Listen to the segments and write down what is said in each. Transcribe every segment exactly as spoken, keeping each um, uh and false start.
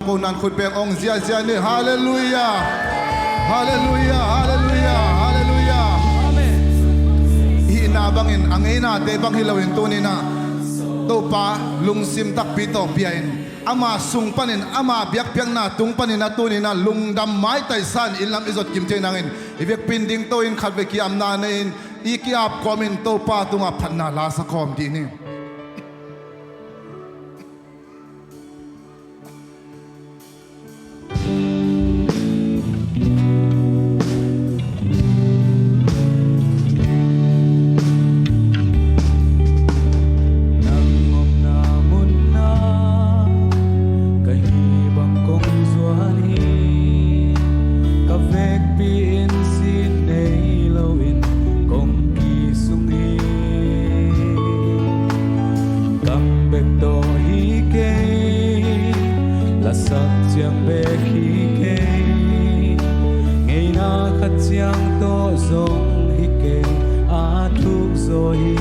Ko nan khut beng ong ziazia ni. Halleluiah. Halleluiah. Halleluiah. Halleluiah. Amen. Hihna bangin a ngeinate bang hi loin tuninah Topa lungsim takpi tawh pia-in ama sung panin ama biakpiakna tung paninah tuninah lungdam maitaisan inn lam i zot kim thei nangin i vekpin ding to-in khat vei kiamna nei-in i kiap kawmin Topa tungah phatna la sa kawm dih ni. Nang omna munah ka hih bang kong zuan hi, ka vekpi in sin nei loin kong kisung hi. Kam bek tawh hi kei, lasak ciang bek hi kei, ngeina khat ciang tawh zong hi kei, a thuk zaw hi.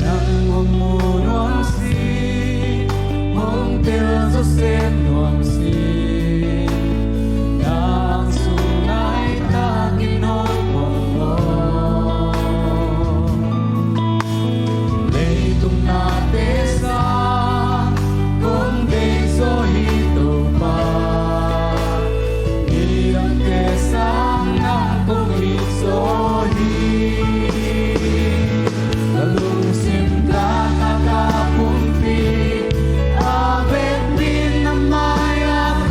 Nang hong mu nuam sin, hong tel zaw sem nuam sin, na ang sung nai takin hong om aw. Leitung nate sang kong deih zaw hi Topa, midangte sang nang kong it zaw hi. Ka lungsim tangah ka pumpi a vekpi na mai-ah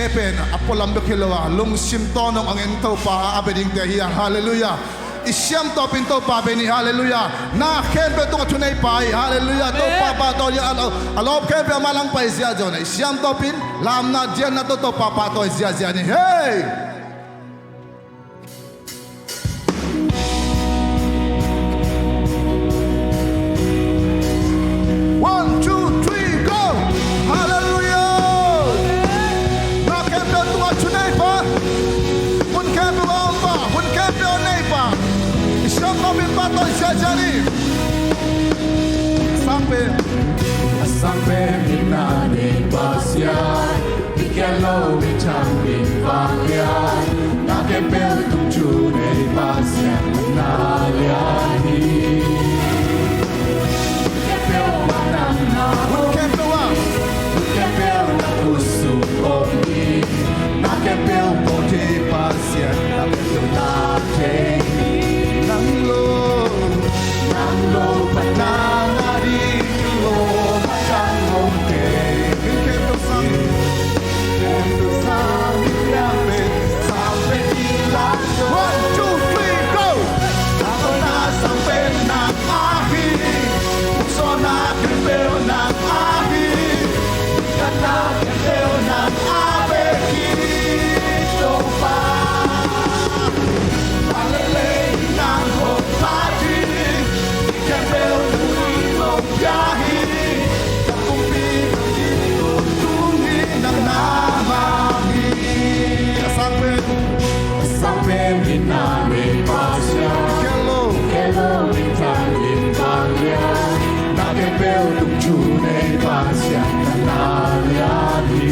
Pen a pualam bek hi lo a, lungsim tawh nong angin Topa a bia dingte hi a, halleluiah. I siam tawpin Topa bia ni, halleluiah. Na khempeuh tungah thuneipa hi, halleluiah. Topa pahtawi a, a lawp khempeuh amah langpai ziahziah un a, i siam tawpin lamna dianna tawh Topa pahtawi ziahziah ni. Hei! One, two, three, go! Halleluiah! Na khempeuh tungah thuneipa, hun khempeuh a ompa, hun khempeuh a neipa, i siam tawpin pahtawi ziahziah ni. Sangpen, a sangpen in na nei Pasian, i khen lo i thang ding vanglian, na khempeuh tung thunei Pasian na lian hi. Khempeuh a nang na, khempeuh a, khempeuh na khut sung om hi. Na khempeuh pawh thei Pasian, na khempeuh na thei hi. Nang lo, nang lo pan nang a ding lo, ma tang om kei. Khempeuh sang, khempeuh sang, khempeuh sang, khempeuh sang. One, two, three, go! Tawh na sang pen nang ahi, muhsawhna khempeuh nang ahi, diktatna khempeuh nang a bek hi Topa. Van le lei in nang hong phat hi, mi khempeuh tungin hong pia hi, na pumpi gam ding tawntung hi, nang na mang hi. A sang pen, a sang pen in na nei Pasian, khen lo, khen lo in thang in vanglian, na khempeuh tung thunei Pasian na na lian hi.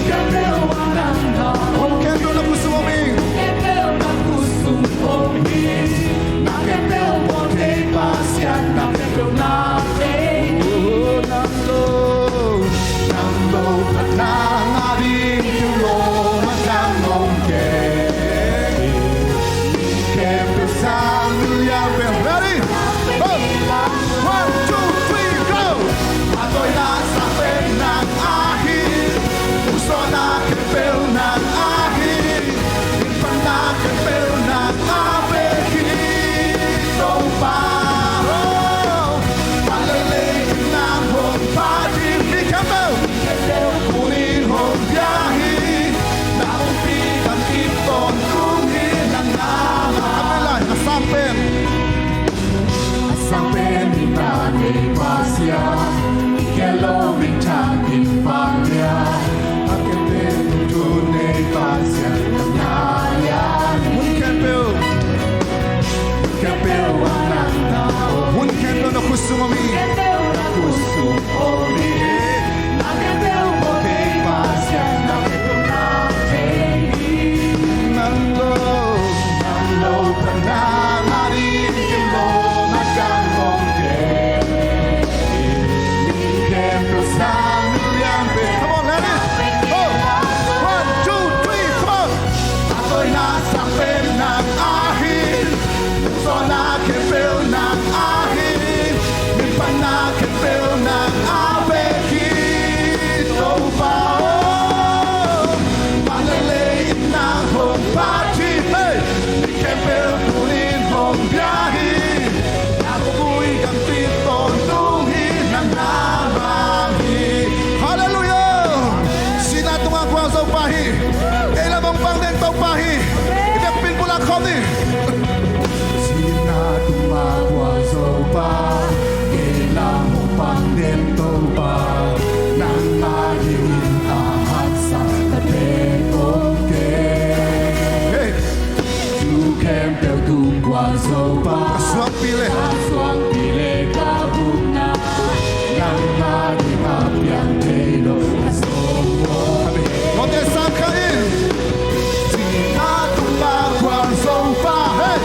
Khempeuh a nang na, khempeuh na khut sung om hi. Khempeuh na khut sung om hi. Na khempeuh pawh thei Pasian, na khempeuh na thei. Nang lo, nang lo pan nang a ding lo, ma tang om kei. Khempeuh sang, million pen. Ready? Go! One, two, three, go! A tawina sang pen nang ahi, muhsawhna khempeuh nang ahi, mi panna khempeuh nang a bek hi Topa. Oh, van le lei in nang hong phat hi, mi khempeuh, khempeuh tungin hong pia hi, na pumpi gam ding tawntung hi, nang na mang. A sang pen, a sang pen in na nei Pasian, i khen lo in thang in vanglian, a khempeuh tung thunei Pasian na na lian hi. Hun khempeuh, khempeuh a nang na om, hun khempeuh na khut sung om hi. Khempeuh na khut sung om hi. Na khempeuh pawh thei Pasian, na khempeuh na thei hi. Nang lo, nang lo pan nang a ding lo, ma tang om kei. Khempeuh sang, million pen. Come on, let it go. One, two, three, come on. A tawina sang pen nang ahi, muhsawhna khempeuh nang ahi, mi panna khempeuh nang a bek hi Topa. Oh, van le lei in nang hong phat hi, hey, mi khempeuh tungin hong pia hi, na pumpi gam ding tawntung hi, nang na mang hi. Halleluiah! Sihna tungah gualzo pa hi. Geilam hong pang den Topa hi. I biakpi'n pulak khawm ni. Sihna tungah gualzo pa, geilam hong pang den Topa, nang adingin a haksa khat bek om kei. Hey! Thu khempeuh tung gualzo pa, ka suangpi le, ka suangpi le ka bukna, nang adingin a piang thei lo ka sawm om. Amen. Mawte sang kha in. Sihna tungah gualzo pa, hey!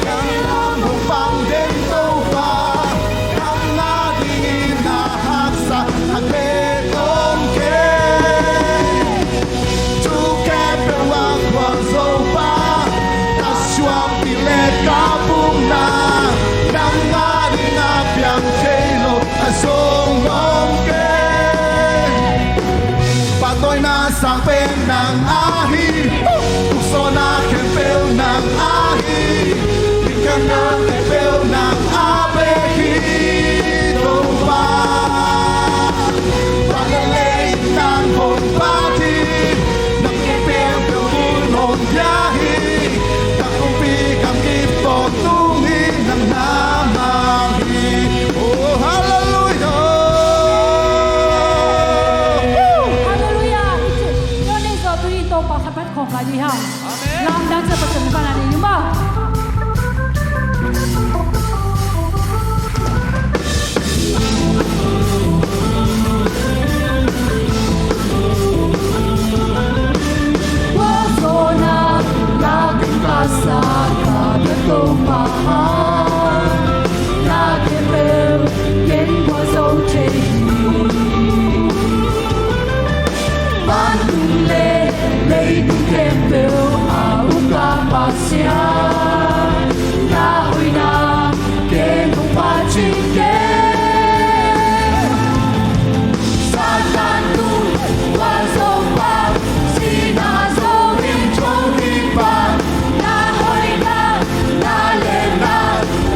Geilam hong pang den Topa, nang adingin a haksa khat bek om kei. Thu khempeuh ah gualzo pa, ka suangpi le ka bukna, nang ading Lamdang ciang Pasian min pan a nei ni maw. Vantung le leitung khempeuh a uk a Pasian, na hoihna ken hong phat cing kei. Satan tung, gualzo pang, sihna zo in thokik pang, na hoihna, na lenna,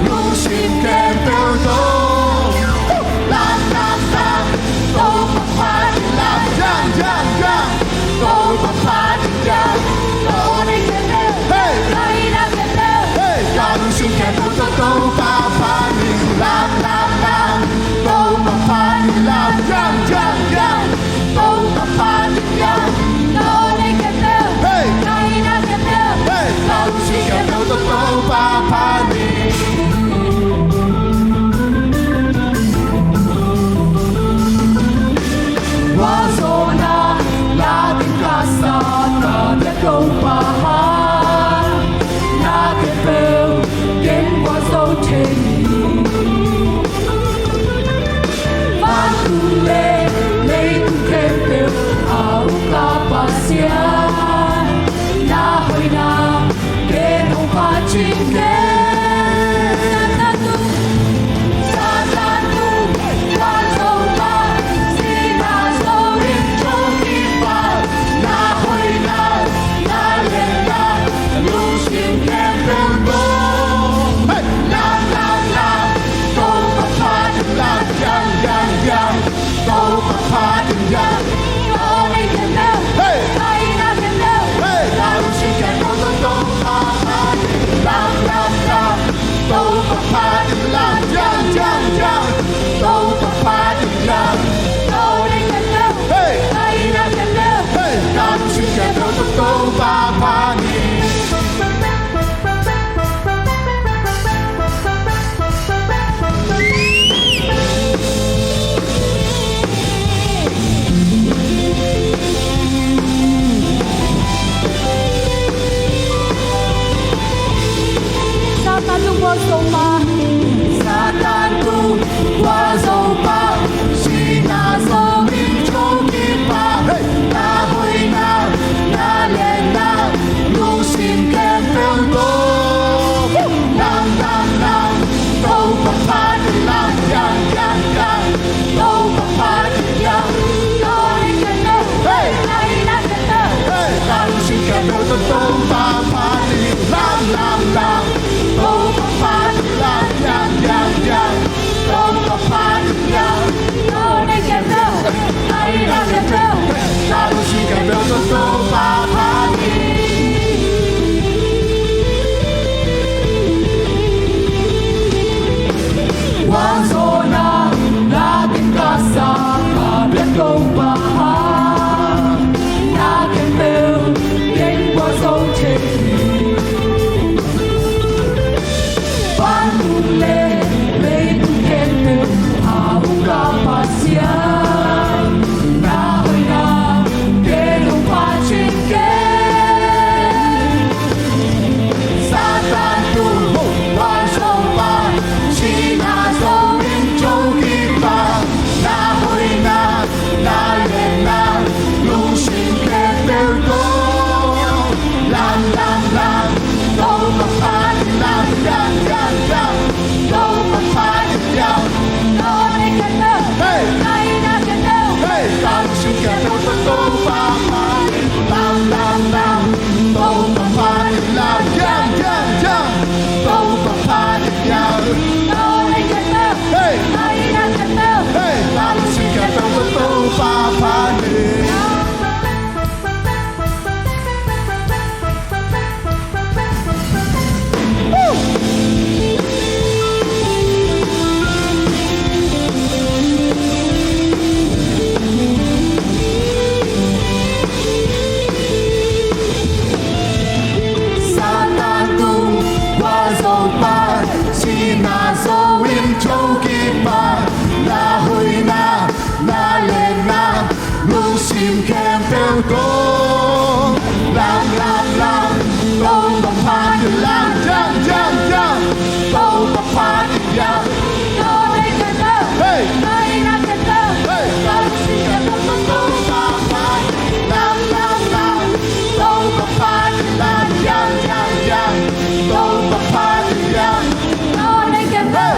lungsim khempeuh tawh. Lam, lam, lam, Topa phat in lam, yang, yang, yang. Topa phat in yang, na hoihna khempeuh, hey, na hoihna khempeuh, hey, ka lungsim khempeuh tawh Topa phat in lam, lam, lam. Topa phat in lam, yang, yang, yang. Topa phat in yang, na hoihna khempeuh, hey, na hoihna khempeuh, hey, ka lungsim khempeuh tawh Topa phat in. Gualzawhna la ding ka sa, ka biak Topa, na khempeuh ken gualzo thei. Vantung le leitung khempeuh a uk a Pasian, na hoihna ken hong phat cing kei. Satan tung, gualzo pang, sihna zo in thokik pang, na hoihna, na lenna, lungsim khempeuh tawh. Hey! Lam, lam, lam, Topa phat in lam, yang, yang, yang. Topa phat in yang, na hoihna khempeuh, hey, na hoihna khempeuh, hey, ka lungsim khempeuh tawh Topa phat in lam, lam, lam. Topa phat in lam, yang, yang, yang. Topa phat in yang, na hoihna khempeuh, hey, na hoihna khempeuh, hey, ka lungsim khempeuh tawh Topa phat in. Satan tung, gualzo pang, Satan tung, gualzo pang, sihna zo in thokik pang, hey, na hoihna, na lenna, lungsim khempeuh tawh. Lam, lam, lam, Topa phat in lam, yang, yang, yang. Topa phat in yang, na hoihna khempeuh, hey, na hoihna khempeuh, hey, ka lungsim khempeuh tawh Topa phat in lam, lam, lam. Topa phat in lam, yang, yang, yang. Topa phat in yang, na hoihna khempeuh, na hoihna khempeuh, ka lungsim khempeuh tawh Topa phat in. Gualzawhna la ding ka sa, ka biak Topa, na khempeuh ken gualzo thei. Tho kipan na hoihna, na lianna, lungsim khempeuh tawh. Lang, lang, lang, Topa phat in lang, jang, jang, jang. Topa phat in lang. Hey! Hey! Topa phat in lang, lang, lang, lang. Topa phat in lang, jang, jang, jang. Topa phat in lang. Hey!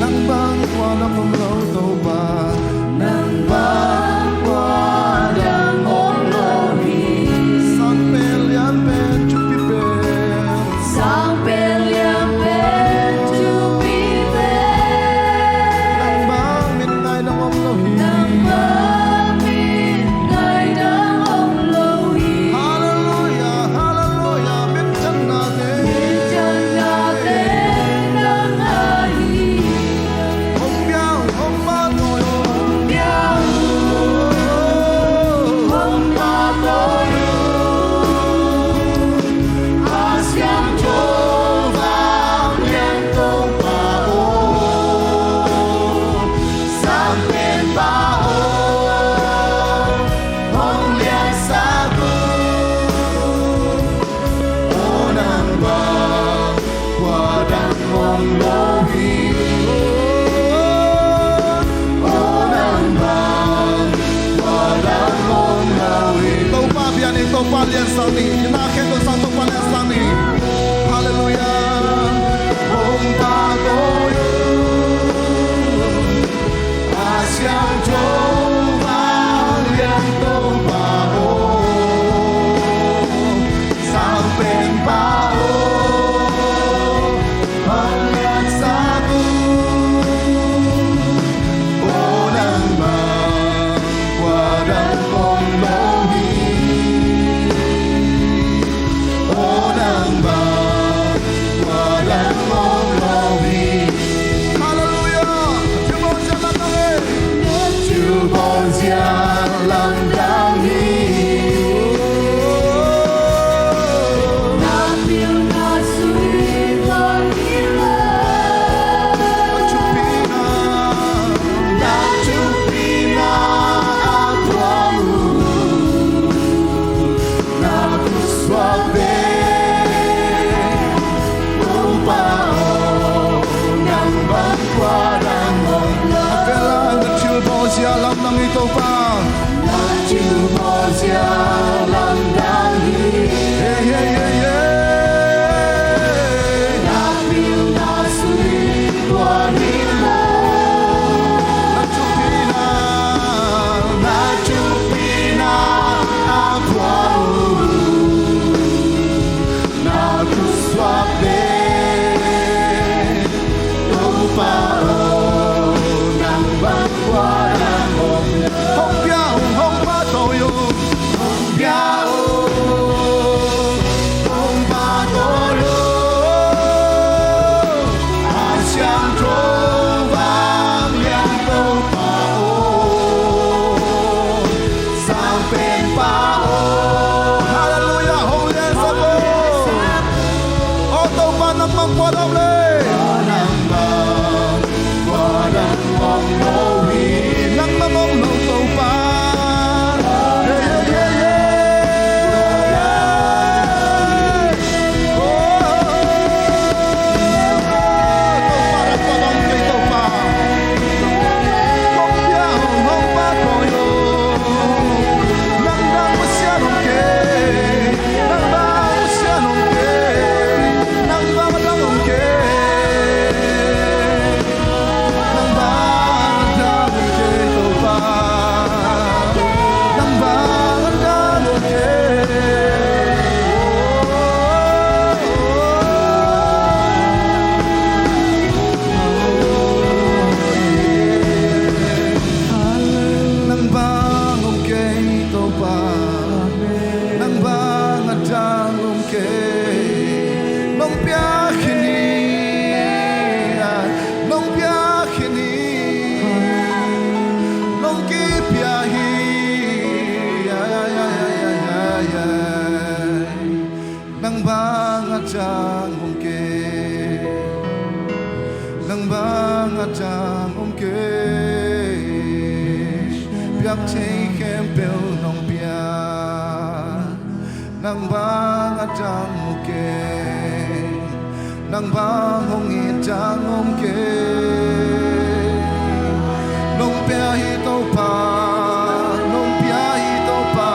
Nang bang kua dang om lo, Topa. Nang bang kua dang om lo hi. Sang pen lian pen thupi pen. Sang pen lian pen thupi pen. Nang bang mit ngai dang om lo hi. Nang bang mit ngai dang om lo hi. Halleluia, halleluia. Mit channa te. Mit channa te nang ahi. Hong bia un, hong pha tawh un. Hong bia un, hong pha tawh un. A siangtho vanglian Topa aw, sang penpa aw, hong liansak un. Aw nang bang kua dang om lo hi. Aw nang bang kua dang om lo hi. Topa bia ni, Topa liansak ni. Na khempeuh sang Topa liansak ni. Halleluia. Hong pha tawh un. A siangtho vanglian Topa aw, sang penpa aw, hong liansak un. Aw nang bang kua dang om lo hi. Aw nang bang kua dang om lo hi. Halleluia. Thilbawlsia lamdang hi. Na thilbawlsia lamdang hi. Na pilna sui tua hi la. Na thupina, na thupina a tua uh. Na khutsuak pen Topa aw, nang bang kua dang om lo. A vela na thilbawlsia lamdang hi Topa. Na thilbawlsia lamdang hi. Hey, hey, hey, hey. Na pilna sui tua hi la. Na thupina, na thupina a tua uh. Na khutsuak pen Topa aw, nang bang kua dang om lo. Hong bia un, hong pha tawh un. Hong bia un, hong pha tawh un. A siangtho vanglian Topa aw, sang penpa aw. Halleluia, hong liansak aw. Aw Topa, nang bang kua dang om le. Nang bang kua dang om lo hi. Nang bang om lo Topa. Hey, hey, hey, hey. Oh, Topa, Topa, Topa. Hong pia, hong, hong pia, hong pia. Nang bang Pasian om kei. Nang bang Pasian om kei. Nang bang a dang om kei. a dang om kei, piak thei khempeuh nong pia. Nang bang a dang om kei, nang bang hong it dang om kei. Nong pia hi Topa, nong pia hi Topa,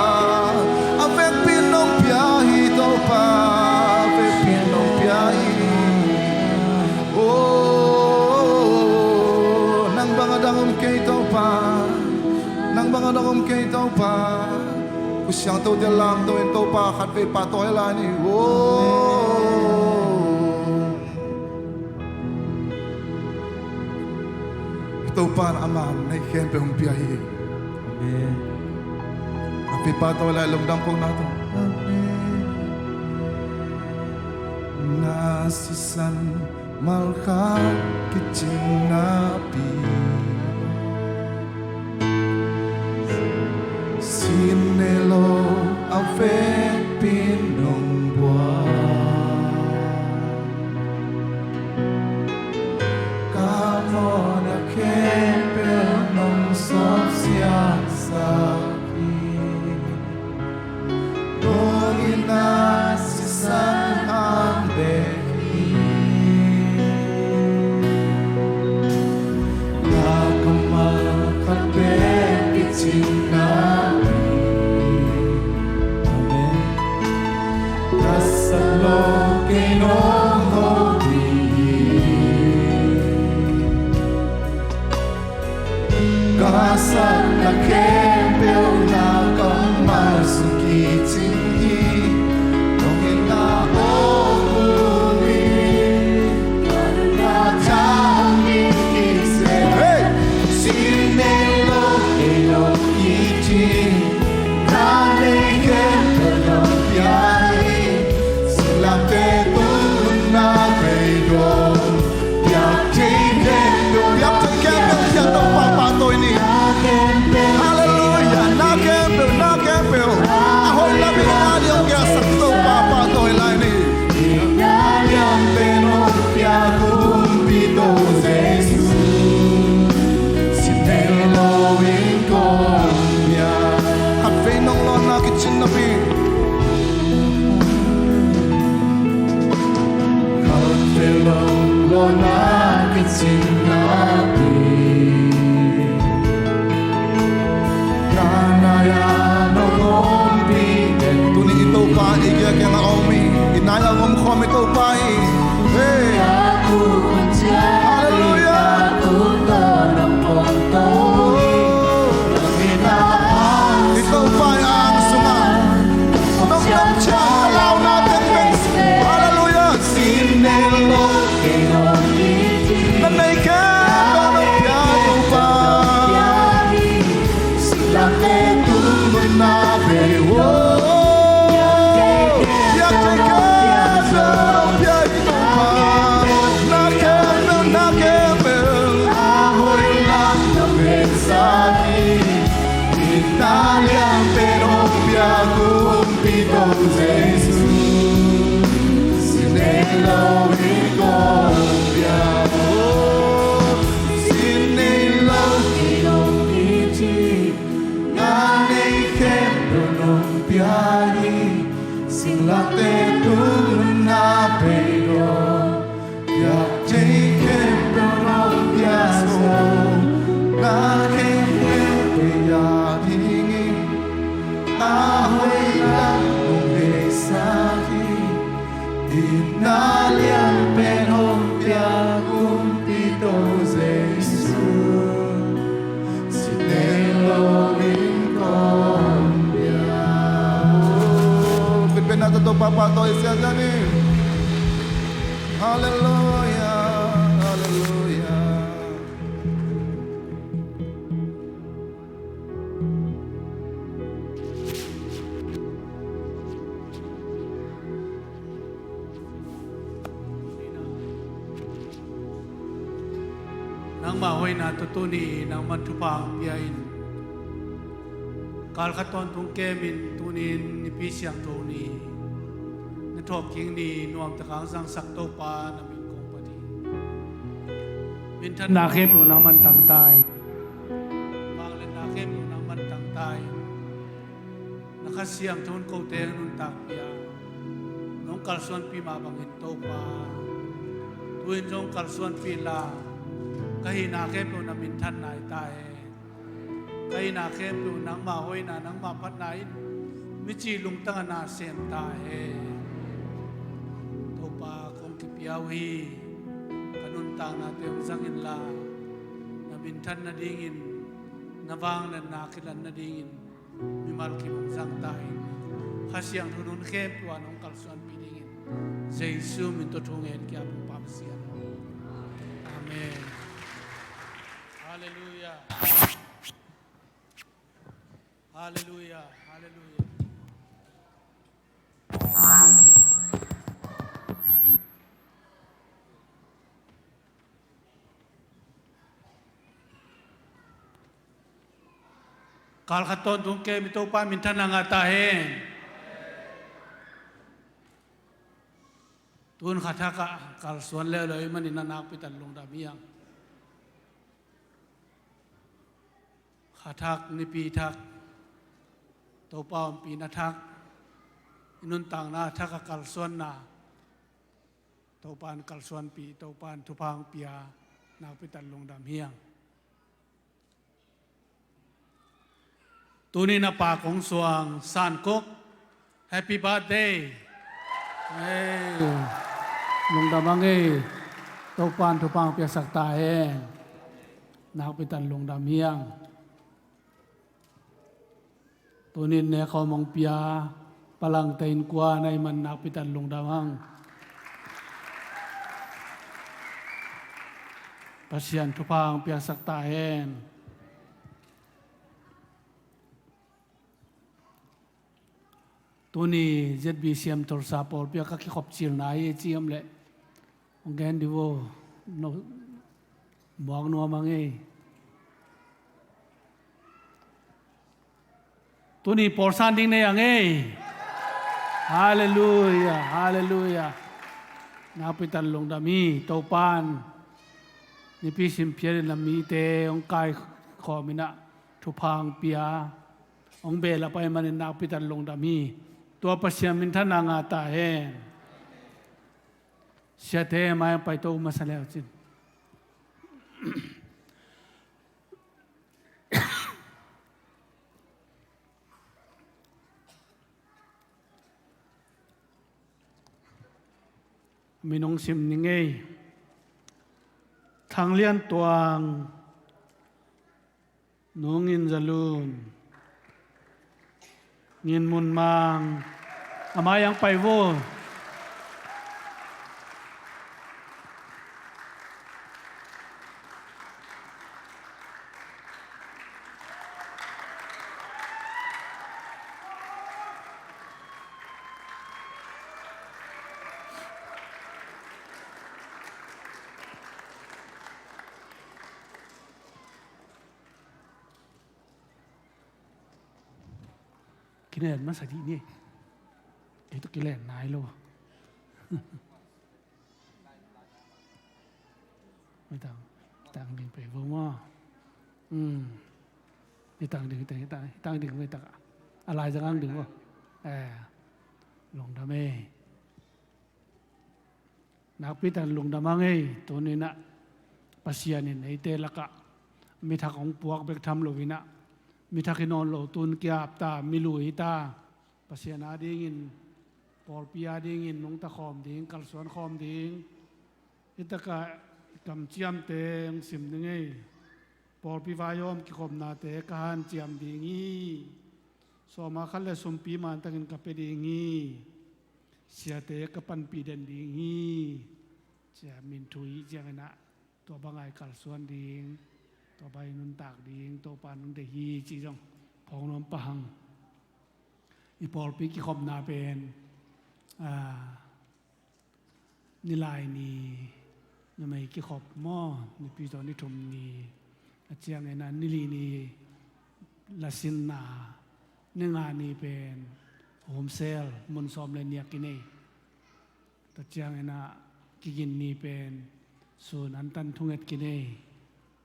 a vekpi in nong pia hi Topa, a vekpi in nong pia hi. Oh, nang bang a dang om kei Topa, nang bang a dang om kei Topa. Khutsiangtho te lamto in Topa khatvei pahtawi lai ni. Oh, Topa in ama nei khempeuh hong pia hi. Amen. Khatvei pahtawi lai, lungdam kohna tawh. Amen. Na sisan malkhat kicing napi, sin nei lo a vekpi in nong buang. Ka mawhna khempeuh nong sawp siangsak hi. Nong itna sisan hang bek hi. Na kammal khat bek kicing napi, amen, ka sap lo kei nong hopih hi. Ka satna khempeuh na kammal sung kicing hi. Nong itna aw kung hi. Ka nunna tha hong hi kik seh. Hey! Sin nei lo kei nong it hi. Na nei khempeuh nong pia hi. Singlamteh tung nunna vei dong. Piak thei khempeuh, piak thei khempeuh, piak Topa pahtawi ni. Halleluiah, na khempeuh, na khempeuh. A hoih lam in na liang piaksak Topa pahtawi lai ni. Na liang pen hong piak Kumpipa Jesu. Sin nei lo in kong piak. Khatvei nong lawnna kicing napi. Khatvei nong lawnna kicing napi. Ka nai-ah nong ompih teh. Tuni i Topa i kiang kiangah a om hi. I nai-ah hong om khawm i Topa hi. Hey. Halleluiah. I Topa i ang sungah nong dam ciang a launa teng pen. Halleluiah. Sin nei lo kei nong it hi. Na nei khempeuh nong pia Topa. Singlamteh tung nunna vei dong. Piak thei khempeuh nong pia hi Topa. Na khempeuh, na khempeuh. A hoih lam nong veisak hi. Itna lian pen hong piak Kumpipa Jesu. Sin nei lo in kong piak. Oh, sin nei lo in kong piak. Na nei khempeuh nong pia hi. Singlamteh tung nunna vei dong. Piak thei khempeuh nong piak sawm. Na khempeuh kei a dingin. A hoih lam nong veisak hi. Itna lian pen hong piak Kumpipa Jesu. Sin nei lo in kong piak. Khutbetna tawh Topa pahtawi ziahziah ni. Halleluiah, halleluiah. Nangmah hoihna tawh tuni nangman thupha hong pia in. Kal khat tawntung kemin tuni in Nipi Siangtho ni, na thawhkik ni nuamtak hong zangsak Topa na min kong phat hi. Minthanna khempeuh nangman tangta in, vangliatna khempeuh nangman tangta in, na Kha Siangtho in kote nuntak pia, nong kalsuanpih mah bangin Topa, tu-in zong kalsuanpih inla, ka hihna khempeuh na minthanna hi ta hen. Ka hihna khempeuh nangmah hoihna, nangmah phatna in mici lungtang a na sem ta hen. Topa, kong kipia uh hi. Ka nuntaknate hong zang inla, na minthan nadingin, na vangliatna kilat nadingin mimal kim hong zang ta in. Kha Siangtho in hun khempeuh ah nong kalsuanpih dingin Jesu min tawh thu ngen, ki-ap Topa Pasian aw. Amen. Halleluiah. Halleluiah. Halleluiah. Kal khat tawntung kem, i Topa minthanna ngah ta hen. Tu-in kha thak ah kalsuan leuleu ahih manin a nakpi takin lungdam hi hang. Kha thak, Nipi thak, Topa ompihna thak, i nuntakna thak a kalsuanna, Topa in kalsuanpih, Topa in thupha hong pia, nakpi takin lungdam hi hang. Tuni na pa kong suang San Kok, happy birthday. Hey, lungdam hang ei. Topa in thupha hong piaksak ta hen. Nakpi takin lungdam hi hang. Tuni in nekhawm hong pia Palangte innkuan ahih man nakpi takin lungdam hang. Pasian thupha hong piaksak ta hen. Tuni Z B C M Tulsa pawlpi ah ka kikhop cilna hi ci om leh hong gen dih vo. No, muak nuam hang ei. Tuni pawlsan ding nei hang ei. Halleluiah, halleluiah. Nakpi takin lungdam hi. Topa in Nipi simphiat in a mite hong kaikhawm in ah thupha hong pia, hong behlap ahih manin nakpi takin lungdam hi. Tua Pasian minthanna ngah ta hen. Siate mai hong paito masa le uh cin. Min hong sim ning ei. Thang Lian Tuang, Nu Ngin Za Lun, Ngin Mun Mang, a mai ah hong pai vo. Kilen masa dih ni. Kei tawh kilen nai lo. Mitang, mitang ding pe vo maw. Hmm. Mitang ding, mitang, mitang, mitang ding, mitang. A lai zang ang ding vo. Eh. Lungdam ei. Nakpi takin lungdam hang ei, tuni in ah Pasian in eite lakah mithak hong puak bek tham lo in ah, mithak hi nawn lo, tun ki-ap ta, milui hi ta, Pasian adingin, pawlpi adingin nungta khawm ding, kalsuan khawm ding. Hi takah kamciamte hong sim ding ei. Pawlpi vaihawm kikhopnate ka hanciam ding hi. Sawma khat le sumpi mantakin ka pia ding hi. Siate ka panpih den ding hi. Cia min thu hi ciangin ah, tua bangah i kalsuan ding, tua bangah i nuntak ding, Topa in hong deih hi cih zong phawk nuam pah hang. I pawlpi kikhopna pen, ah, Nilai ni numei kikhop maw, Nipi tawh ni thum ni, a ciangin ah Nili ni lasinna, Ni nga ni pen home cell, mun sawm le nih a kinei. Tua ciangin ah Kigin ni pen Sun an tan thunget kinei,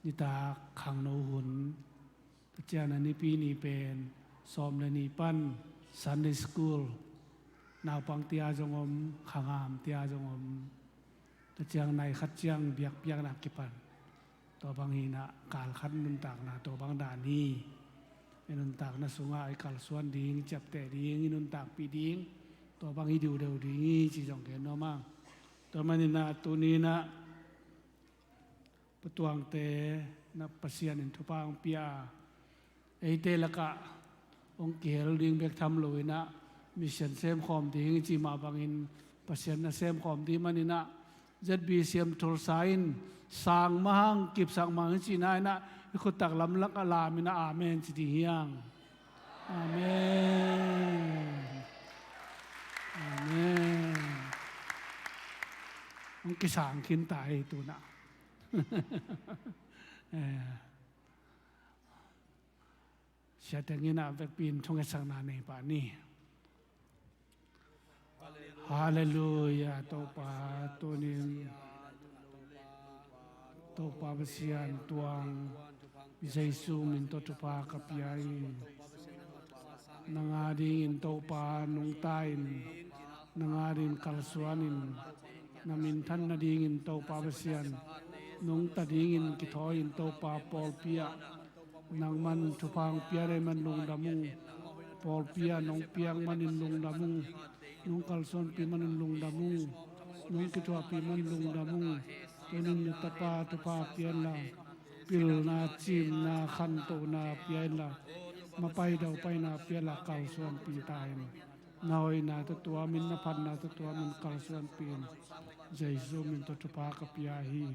nitak khangno hun. Taciang na nipi ni pen sawm le ni pan Sunday School, naupang tia zong om, khangam tia zong om. Taciang nai khat ciang biakpiakna kipan. Tua bang hi inah kal khat nuntakna tua bang dan hi. I nuntakna sungah i kalsuan ding, i ciapteh ding, i nuntakpih ding, tua bang hi diudeu ding hi ci zong gen nuam a. Tua man inah tuni inah Pa Tuangte na Pasian in thupha hong pia a, eite lakah hong kihel ding bek tham lo inah mission semkhawm ding i cih mah bangin Pasian na semkhawm ding man inah Z B C M Tulsa in sang mah hang kipsak mah hang i cihna inah i khuttak lamlak a lam inah amen ci ding hi hang. Amen. Amen. Hong kisang khin ta hi tunah. Eh. Sia teng inah vekpi in thungetsakna nei pah ni. Halleluiah. Topa, tunin Topa Pasian tuang Jesu min tawh thupha ka pia hi. Nang a dingin Topa nungta in, nang a dingin kalsuan in, na minthan nadingin Topa Pasian nungta dingin kithawi in Topa pawlpi ah nangman thupha hong pia dei man lungdam ung. Pawlpi ah nong piak manin lungdam ung. Nong kalsuanpih manin lungdam ung. Nong kithuahpih manin lungdam ung. Tunin na tapa thupha pia inla, pilna, cimna, khantohna pia inla, mapai daupaina pia inla kalsuanpih ta in. Na hoihna tawh tuamin, na phatna tawh tuamin kalsuanpih in. Jesu min tawh thupha ka pia hi.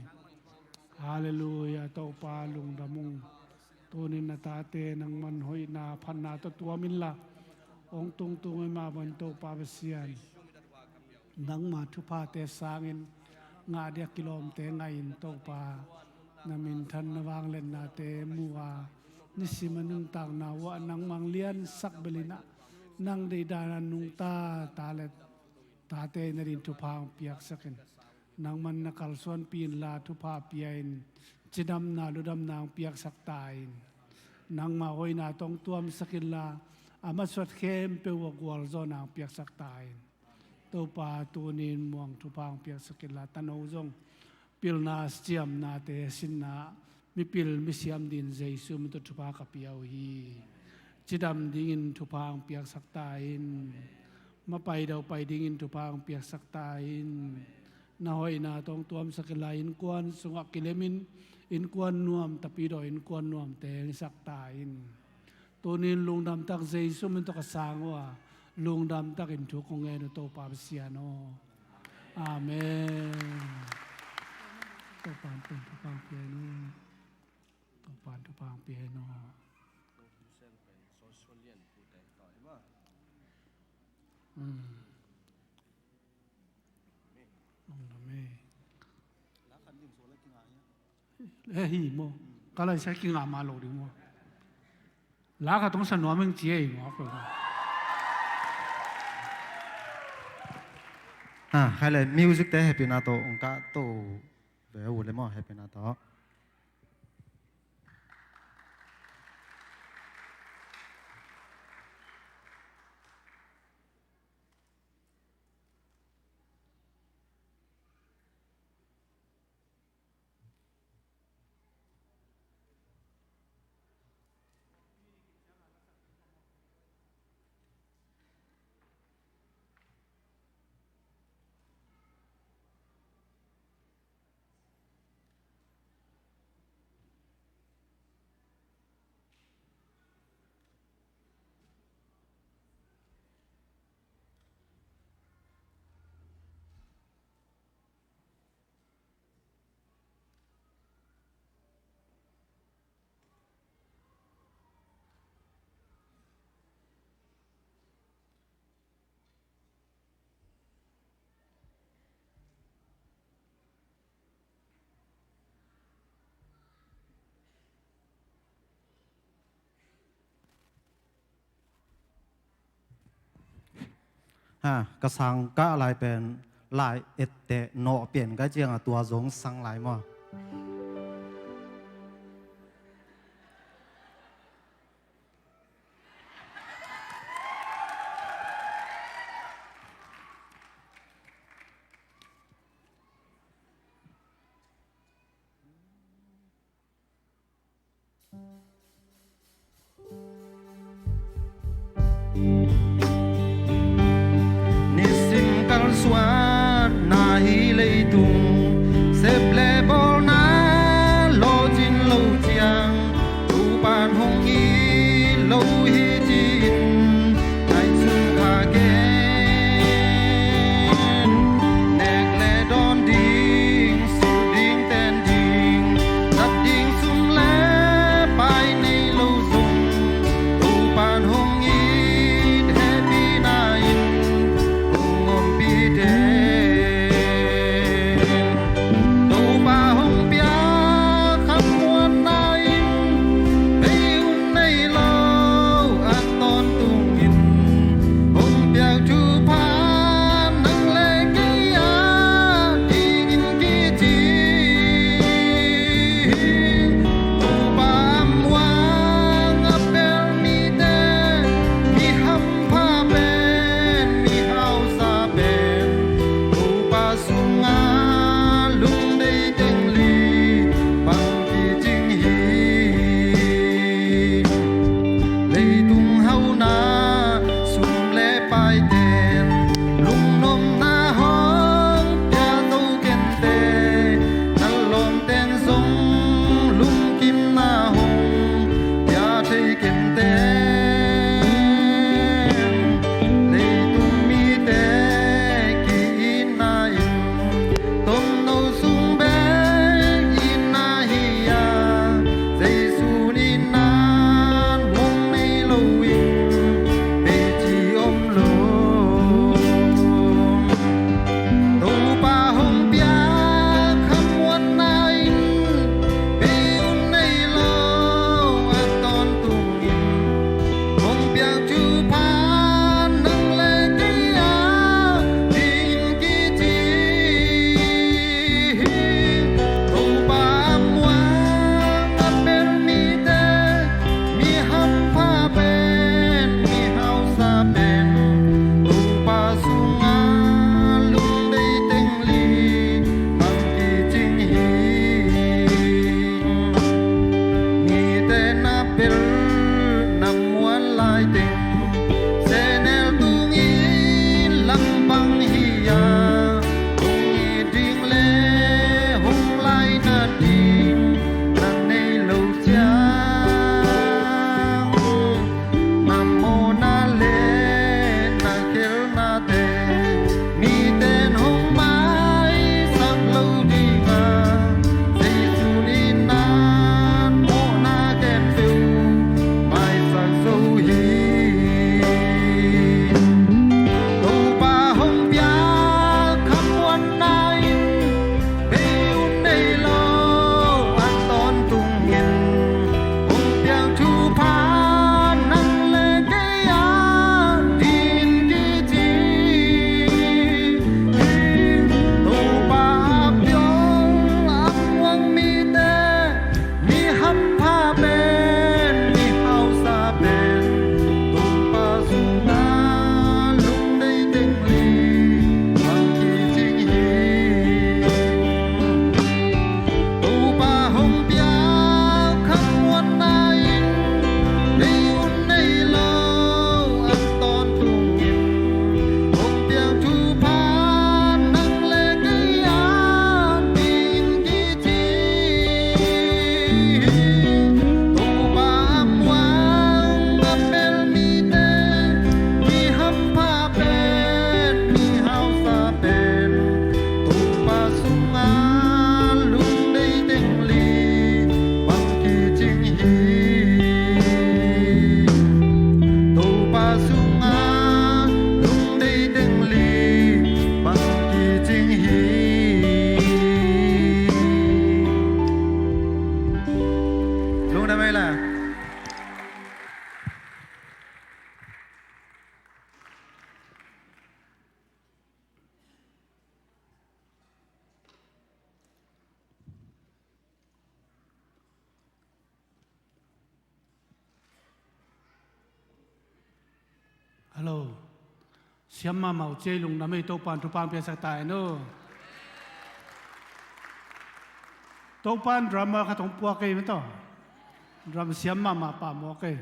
Halleluiah. Topa lungdam ung. Tunin na tate nangman hoihna phatna tawh tuam inla, hong tungtung i mah bangin Topa Pasian, nangma thuphate sangin ngah diak kilawmte ngah in Topa, na minthan na vangliatnate mu a, nisim a nuntakna uh ah nangmah hong liansak bel inah, nang deihdan a nungta ta le tate na dingin thupha hong piaksak in. Nangman na kalsuanpih inla thupha pia in, cidamna ludamna hong piaksak ta in. Nangma hoihna tawh hong tuamsak inla, a masuat khempeuh uh a gualzawhna hong piaksak ta in. Topa tunin muang thupha hong piaksak inla, tano zong pilna ciamnate sinna mipil misiam dingin Jesu min tawh thupha ka pia uh hi. Cidam dingin thupha hong piaksak ta in. Mapai daupai dingin thupha hong piaksak ta in. Na hoihna tawh hong tuamsak inla, innkuan sungah kilemin, innkuan nuam, tapidaw innkuan nuamte hong hisak ta in. Tunin lungdamtak Jesu min tawh ka sang uh a, lungdamtakin thu kong ngen uh Topa Pasian aw. Amen. Topa in thupha hong pia hen aw. Topa in thupha hong pia hen aw. Mm. Lungdam e. Eh, hi maw. Ka lai sa kingah mah lo ding maw. La khat hong sa nuam ing ci e maw. Ha, khai le music te hehpihna tawh hong kah to ve uh le maw, hehpihna tawh. Ha, ka sang kah lai pen Lai etteh nawh pen ka ciang a tua zong sang lai maw? Nisim kalsuan na hi leitung, sep le bawlna lawcin lo ciang, Topan hong it lo hi ci-in, ngaihsun kha ken. Nek le dawn ding, sulh ding, ten ding, zat ding sum le pai nei lo zong, Topan hong it hehpihna in hong ompih den. Hello. Siam mahmah uh ci ei, lungdam ei, Topa'n thupha piaksak ta hen aw. Topa'n drummer khat hong puak ei maw taw. Drum siam mahmah pah mawk ei.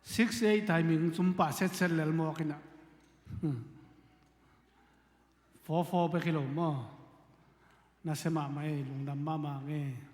Six eight timing sum pah setset lel mawk inah. Four four bek hi lo maw. Nasia mahmah ei, lungdam mahmah ngei.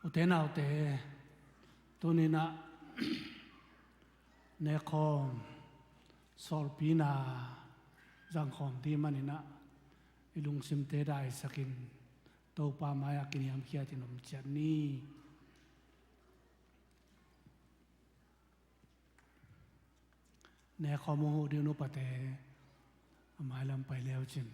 Ute naute, tuninah nekkhawm sawlpina zangkhawm ding maninah i lungsimte daisakin Topa mai-ah kiniamkhiatin om ciat ni. Nekkhawm hong huh ding nupate a mailam pai leucin.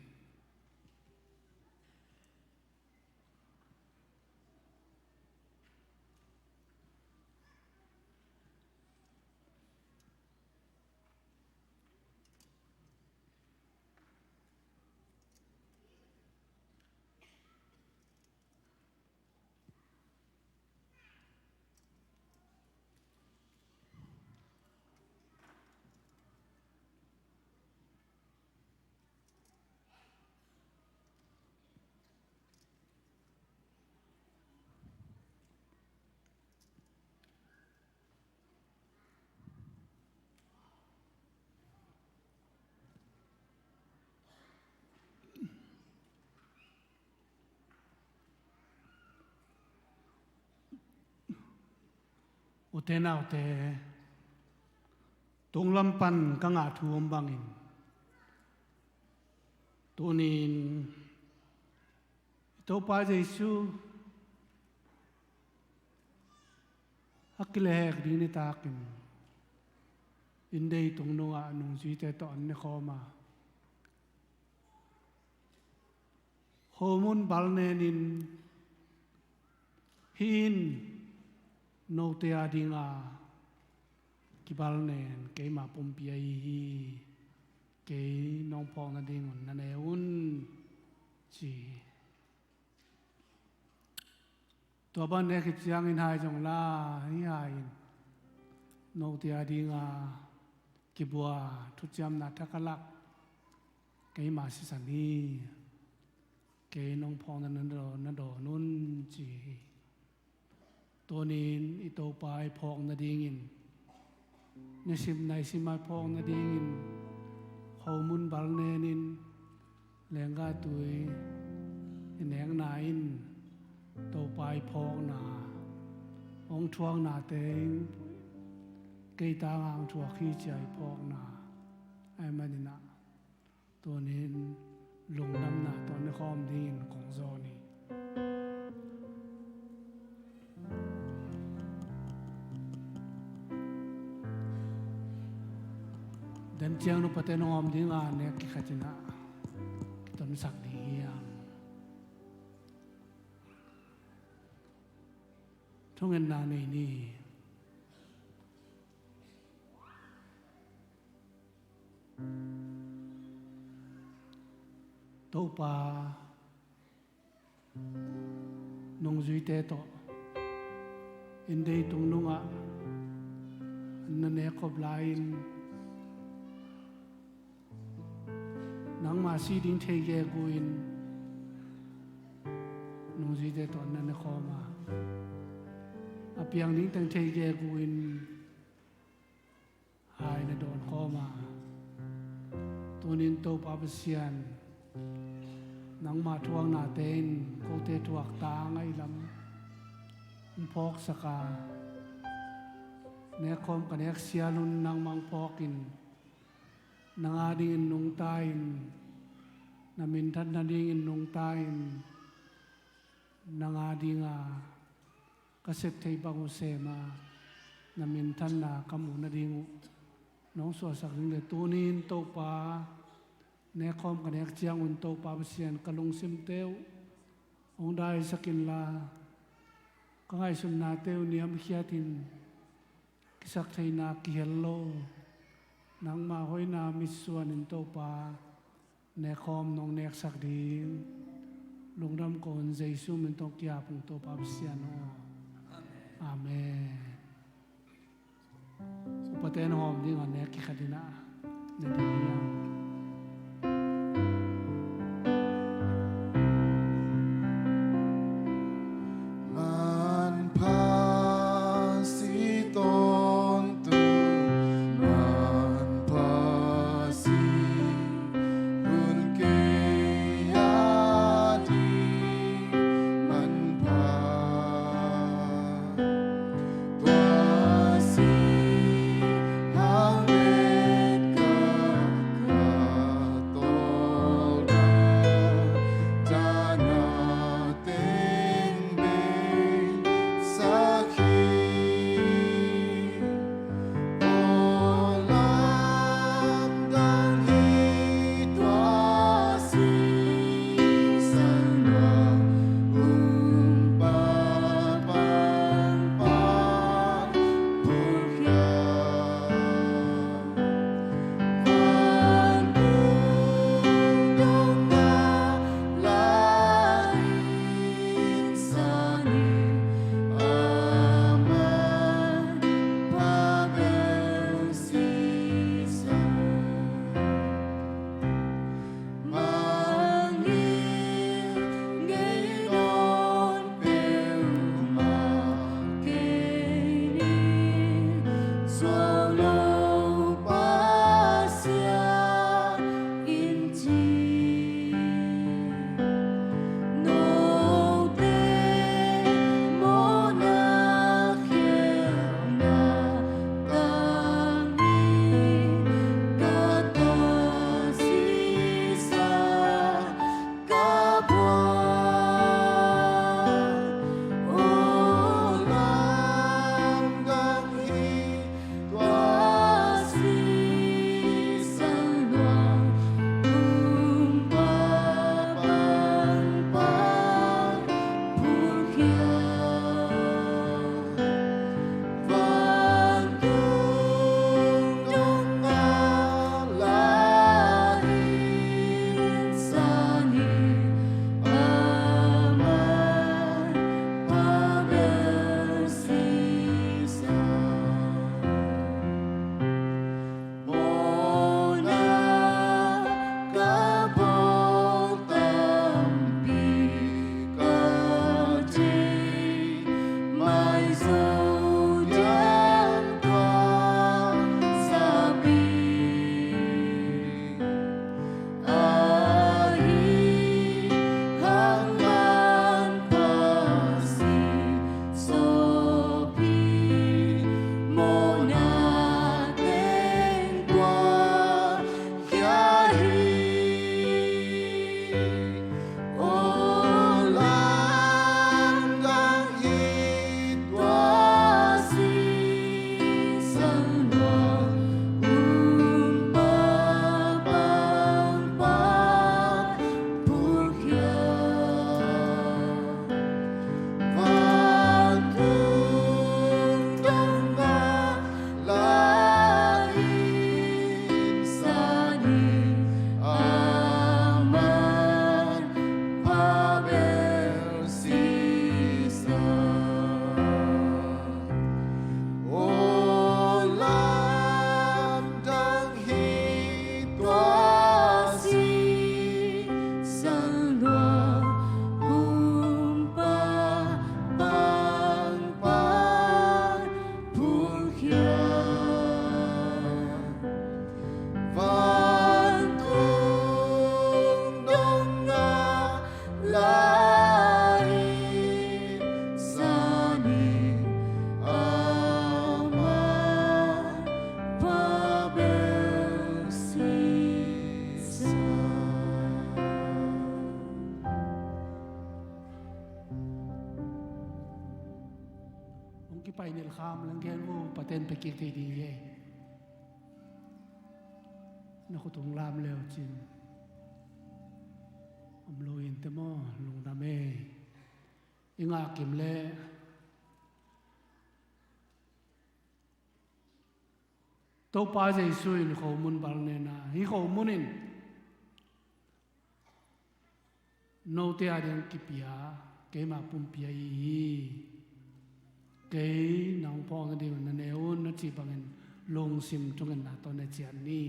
Ute naute, tunglam pan ka ngah thu om bangin, tunin i Topa Jesu a kilehhek ding nitakin inndei tung nungah nungzuite tawh an ne khawm a, khomun balnenin, hih in note a dinga kibalnen keima pumpi ahi hi, kei nong phawk nadingun na ne un, ci hi. Tua bang nek khit ciangin hai zong la, hih hai in note a dinga kibua thuciamna thak a lak keima sisan hi, kei nong phawkna na dawn, na dawn un, ci hi. Tunin i Topa i phawk nadingin, nisim naisim a i phawk nadingin, khomun balnenin, lenggah tui i nekna in Topa i phawkna, hong thuaknate in kei tanga hong thuak hi, ci a i phawkna ahih maninah, tunin lungdamna tawh ne khawm dingin kong zawn hi. Den ciang nupate nong hawm dinga nek kikhatinah kitonsak ding hi hang. Thungetna nei ni. Topa, nungzuite tawh inndei tung nungah na nekkhop lai-in, nangma si ding thei gegu-in nungzuite tawh na ne khawm a, a piang ding teng thei gegu-in hai na dawn khawm a, tunin Topa Pasian, nangma thuaknate in kote thuak tang a i lam hong phawksak a, nekkhawm ka nek sial un nangmah hong phawkin, nang a dingin nungta in, na minthan nadingin nungta in, nang a dinga ka sep theih bang uh sem a, na minthanna ka muh nading uh nong suahsak ding le tuni-in Topa, nekkhawm ka nek ciangun Topa Pasian, ka lungsimte uh hong daisak inla, ka ngaihsutnate uh niamkhiatin, kisaktheihna kihel lo, nangma hoihna mitsuanin Topa, nekkhawm nong neksak ding lungdam ko-in Jesu min tawh kiap ung Topa Pasian aw. Amen. Upaten hawm ding a nek kikhat in a ne ding hi a. Manpha si tawntung, manpha si hun kei a ding manpha. Tua si hang et ka ka tawldam, tana teng bei sak hi. Aw lamdang hi tua sisan lua, um pa pang pan pulkhia. Vantung dong na lai in sa ni, a man pha bel si sa. Mangngilh ngei nawn peuhmah kei ni, zuau lo Pasian in ci. Note mawhna khialhna tangin ka tua sisa ka phuak. Aw lamdang hi tua sisan lua, um pa pang pan pulkhia. Vantung dong na lai in sa ni, a man pha bel si sa. Mawhna ka bawl tampi ka thei, maizo diam tua zapi. Ahi hang manpha si sawpi, mawhna teng phuak khia hi. Aw lamdang hi tua sisan lua, um pa pang pan pulkhia. Vantung dong na lai in sa ni, a man pha bel si sa. Aw lamdang hi tua sisan lua, um pa pang pan pulkhia. Vantung dong na lai in sa ni, a man pha bel si sa. Hong kipai nilh kham leng gen uh, paten pe kik thei ding hi. Na khut hong lam leu cin om lo in te maw, lungdam ei. I ngah kim leh Topa Jesu in khomun bal nena, hih khomun in note a ding kipia, keima pumpi ahi hi. Kei nang phawk nading na ne un, na cih bangin lungsim thungetna tawh ne ciat ni.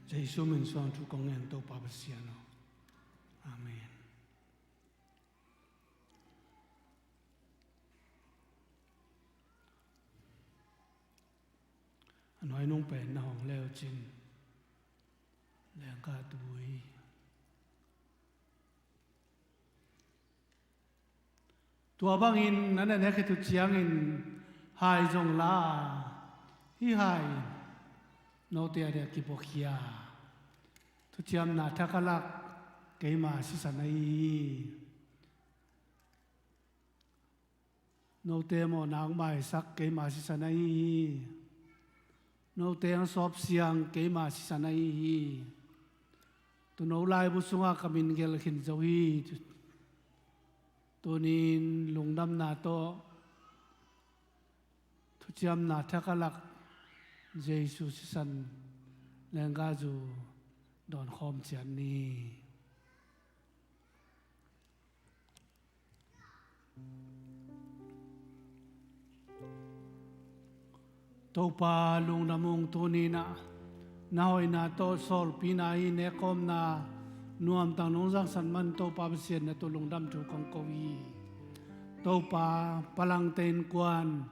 Jesu min suang thu kong ngen, Topa Pasian aw. Amen. A nuai nung pen na hong leu cin, lengka tui. Tua bangin na nenek hi tu ciangin hai zong la, hih hai in note a dia kibuakhia, thuciamna thak a lak keima sisan ahi hi. Note mawhna hong maisak keima sisan ahi hi. Note hong sawpsiang keima sisan ahi hi. Tuuno laibu sungah ka min gelh khin zo hi. Tunin lungdamna tawh thuciamna thak a lak Jesu sisan lengka zu dawnkhawm ciat ni. Topa lungdam ung, tuninah na hoihna tawh sawlpina hi, nekhawmna nuamtak nong zangsan man Topa Pasian na tu lungdam thu kong ko hi. Topa, palangte innkuan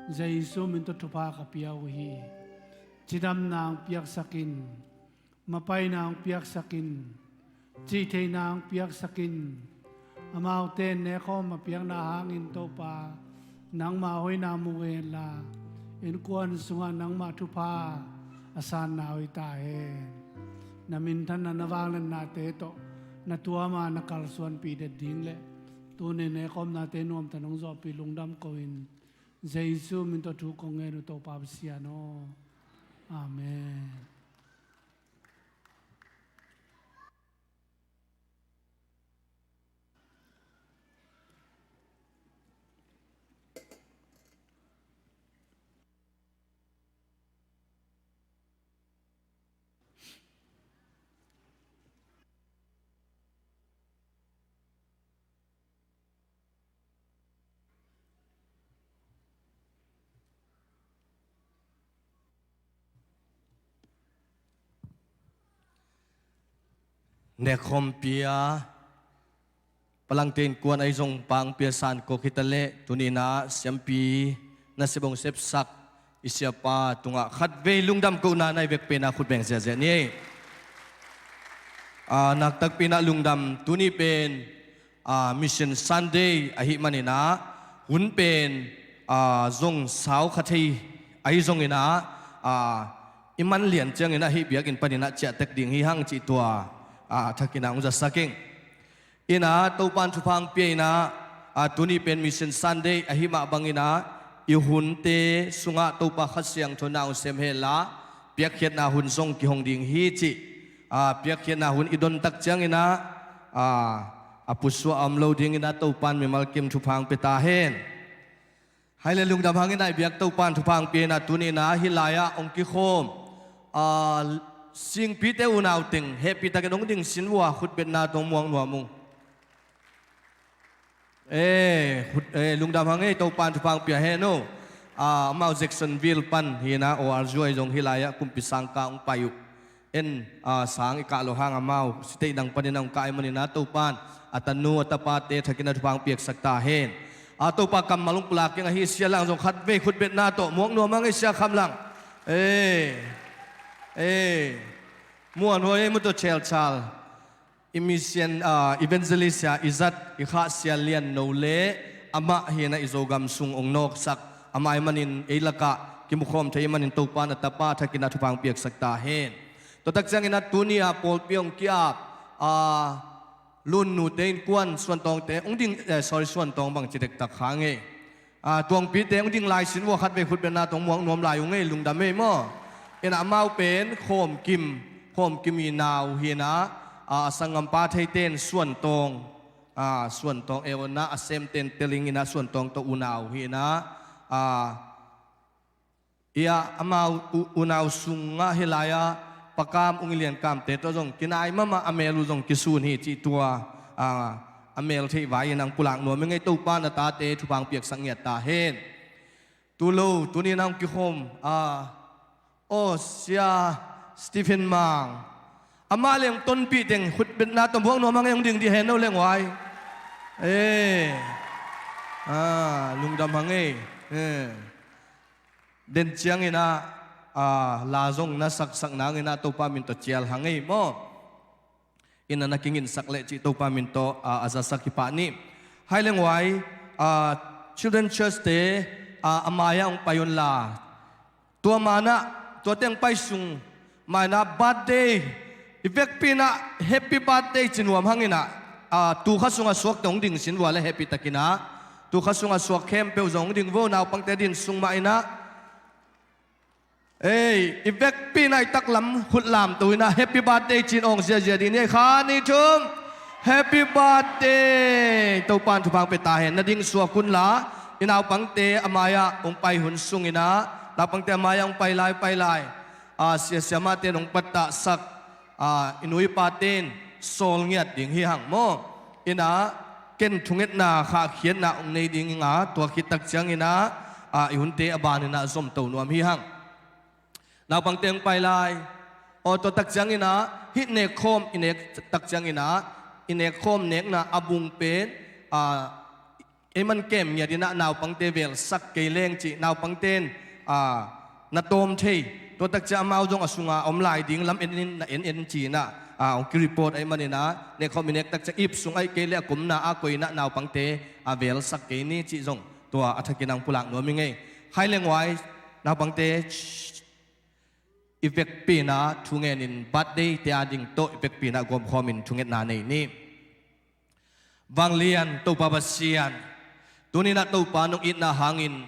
Jesu min tawh thupha ka pia uh hi. Cidamna hong piaksak in, mapaina hong piaksak in, cihtheihna hong piaksak in. Amaute nekhawm a piakna hangin Topa, nangma hoihna mu hen la, innkuan sungah nangma thupha a sanna hoih ta hen. Na minthanna, na vangliatnate tawh na tuama na kalsuanpih det ding le tuni nekhawmnate nuamtak nong zawhpih lungdam ko in, Jesu min tawh thu kong ngen uh, Topa Pasian aw. Amen. Nekhawm pia, palangte innkuan ahi zong pang pia san kawk hi ta leh, tuninah siampi na sep hong sepsak i siapa tungah khatvei lungdam kohna na hi vek penah khut beng ziahziah ni. Ah, naktakpi inah lungdam, tuni pen ah, Mission Sunday ahih maninah, hun pen, ah, zong sau kha thei ahi zonginah, ah, i man lian cianginah hih biakinn paninah ciahtek ding hi hang cih tua, ah, thakinah hong zasak ing. Inah Topan thupha hong pia inah, ah, tuni pen Mission Sunday ahih mah banginah i hunte sungah Topa Kha Siangtho na hong sem hen la, piakkhiatna hun zong kihong ding hi cih, ah, piakkhiatna hun i dontak cianginah, ah, a pusuah a om lo dinginah Topan mimal kim thupha hong pia ta hen. Hai le lungdam hangin a i biak Topan thupha hong pia inah tuninah hih lai-ah hong kikhawm, ah, singpite unau teng hehpihtakin hong dingsin uh a, khutbetna tawh muak nuam ung. Eh, khut, eh, lungdam hang ei, Topan thupha hong pia hen uh. Ah, amau Jacksonville pan hinah, O R U ahi zong hih lai-ah kumpi sangkah hong pai uh. En, ah, sang i kah loh hang amau state dang panin hong kah ahih maninah Topan a tanu a tapate thakin a thupha hong piaksak ta hen. Ah, Topa kammal hong pulak ing ahi, Sia Lang zong khatvei khutbetna tawh muak nuam hang ei, Sia Kham Lang. Eh, eh. Muan huai ei muto chelchal. I mission, ah, evangelist a i zat i khahsial lian no le amah hi-in ah i Zogam sung ong nawksak. Amah ahih manin ei lakah kimukhawm thei ahih manin Topa na tapa thakin ah thupha ong piaksak ta hen. Tua tak ciangin ah tuni-a pawlpi ong ki-ap, ah, Lunnu te innkuan Suantawng te ong ding, eh, sorry, Suantawng bang ci dektak kha ngei. Ah, Tuangpi te ong ding lai sin vua khat vei khutbetna tawh muak nuam lai uh ngei, lungdam ei maw. In ah amau pen Khawmkim, Khawmkim i nau hi-in ah, ah, a sanggampa theiten Suantawng, ah, Suantawng e onna a semten teling in ah Suantawng tawh unau hi-in ah, ah, i ah amau u-, unau sungah hih lai-ah Pa Kam, Ung Lian Kamte tawh zong kinai mahmah, a mel uh zong kisun hi cih tua, ah, a mel theih vai-in ah ong pulak nuam ing ei. Topa na tate thupha ong piaksak ngiat ta hen. Tulo, tuni-in ah ong kikhawm, ah, aw, Sia Stephen Mang. Amah leng tonpih teng khutbetna tawh muak nuam hang ei, ong ding dih hen, no leng huai. Eh. Ah, lungdam hang ei. Eh. Den ciangin ah, ah, la zong na saksak nangin ah Topa min tawh cial hang ei maw. In ah na kingingsak leh cih Topa min tawh, ah, a zatsak hi pah ni. Hai leng huai, ah, Children Church te, ah, a mai-ah ong pai un la. Tua man ah, tua teng pai sung, mai-in ah birthday, i vekpi-in ah happy birthday ci nuam hangin ah, ah, tu kha sungah suakte ong ding sin vua le happy takin ah. Tu kha sungah suak khempeuh zong ong ding vo, naupangte din sung mah in ah. Ei, i vekpi-in ah i taklam khut lamto in ah happy birthday ci-in awng ziazia ding ni. Khat, nih, thum. Happy birthday. Topa'n thupha ong pia ta hen. Na ding suak un la. I naupangte a mai-ah ong pai hun sungin ah, naupangte a mai-ah ong pai lai, pai lai. Ah, sia siamahte in ong pattahsak, ah, i nu i pate in sawl ngiat ding hi hang maw. In ah ken thungetna, khahkhiatna ong nei ding ing a, tua khit tak ciangin ah, ah, i hunte a banin ah zomto nuam hi hang. Naupangte ong pai lai. Aw, tua tak ciangin ah hih nekkhawm i nek tak ciangin ah, i nekkhawm nekna a bung pen, ah, ei man kem ngiat in ah naupangte velsak kei leng cih, naupangte in, ah, na tawm thei. Tua tak ciang amau zong a sunga om lai ding lam en in, na en en ci-in ah, ah, ong ki-report ahih manin ah, nekkhawm i nek tak ciang ip sung ahih kei leh a kumna a koih in ah naupangte, ah, velsak kei ni cih zong tua a thakin ah ong pulak nuam ing ei. Hai leng huai, naupangte, i vekpi-in ah thungen in, birthday te a ding tawh i vekpi-in ah gawmkhawm in thungetna nei ni. Vanglian Topa Pasian, tuni-in ah Topa nong itna hangin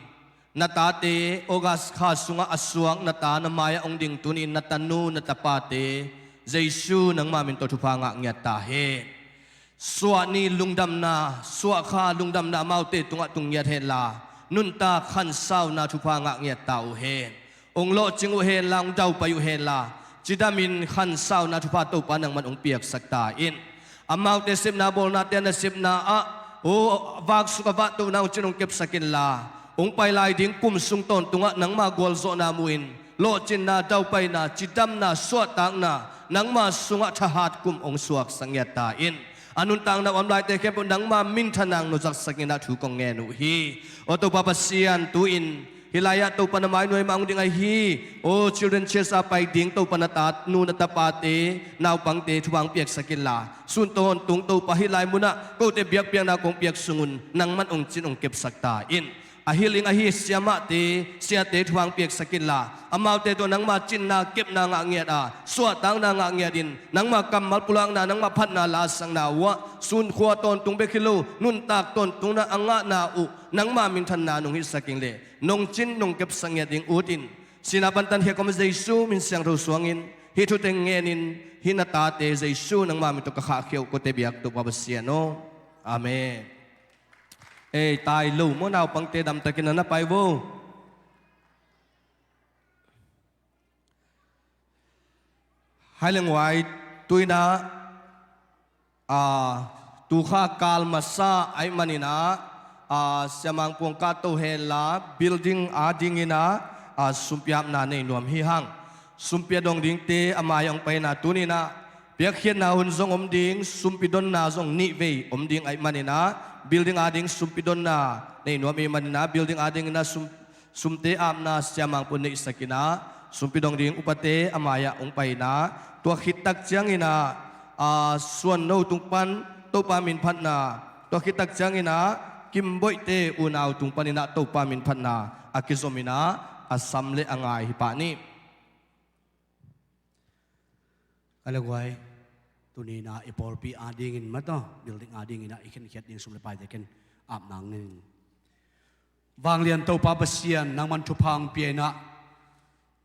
na tate August kha sungah a suak na ta na mai-ah ong ding tuni-in na tanu na tapate Jesu nangma min tawh thupha ngah ngiat ta hen. Suah ni lungdamna, suah kha lungdamna amaute tungah tung ngiat hen la, nuntak khansauna thupha ngah ngiat ta uh hen. Ong lawhcing uh hen la, ong daupai uh hen la, cidamin khansauna thupha Topa nangman ong piaksak ta in. Amaute sepna bawlnate a nasepna ah, aw, vaksuk a vahtohna ong cin ong kepsak in la, ong pai lai ding kum sung tawntungah nangma gualzawhna mu-in, lawhcinna, daupaina, cidamna, suahtakna nangma sungah thahat kum ong suaksak ngiat ta in. A nuntakna a om laite khempeuh nangma minthanna nong zatsak in ah thu kong ngen uh hi. Aw Topa Pasian, tu-in hih lai-ah Topa na mai nuai mah ong ding ahi, aw Children Church a pai ding Topa na tanu na tapate, naupangte thupha ong piaksak in la, sun tawntung Topa hih lai munah kote biakpiakna kong piak sung un nangman ong cin ong kepsak ta in. A hilh ding ahi siamahte, siate thupha ong piaksak in la, amaute tawh nangma cinna kepna ngah ngiat a, suahtakna ngah ngiat in, nangma kammal pulakna, nangma phatna lasakna uh ah, sunkhua tawntung bek hi lo, nuntak tawntungna a ngahna uh nangma minthanna nong hilhsak ing leh, nong cin nong kepsak ngiat ding ut in. Sihna pantan khek om Jesu min siangtho suangin hih thu teng ngenin, hih na tate Jesu nangma min tawh ka khahkhia uh, kote biak Topa Pasian aw. Amen. Ei, tai lo maw, naupangte damtakin a na pai vo. Hai leng huai, tu-in ah, ah, tu kha kal masa ahih manin ah, ah, siamang puang kah to hen la, building a dingin ah, ah, sumpi apna nei nuam hi hang. Sumpi a dong dingte a mai-ah ong paina tuni-in ah, piakkhiatna hun zong om ding, sumpi donna zong nih vei om ding ahih manin ah, building a ding sumpi donna nei nuam ahih manin ah, building a dingin ah sum, sumte apna siamang pun neihsak in ah, Sumpi dong ding upate a mai-ah hong pai in ah, tua khit tak ciangin ah, a, suanno tung pan Topa min phatna, tua khit tak ciangin ah Kimboihte unau tung panin ah Topa min phatna a kizom in ah, a sam le a ngai hi pah ni. Ka le guai, tuni in ah i pawlpi adingin maw, building adingin ah i khenkhiat ding sum le paite ken ap nang ning. Vanglian Topa Pasian, nangman thupha hong pia in ah,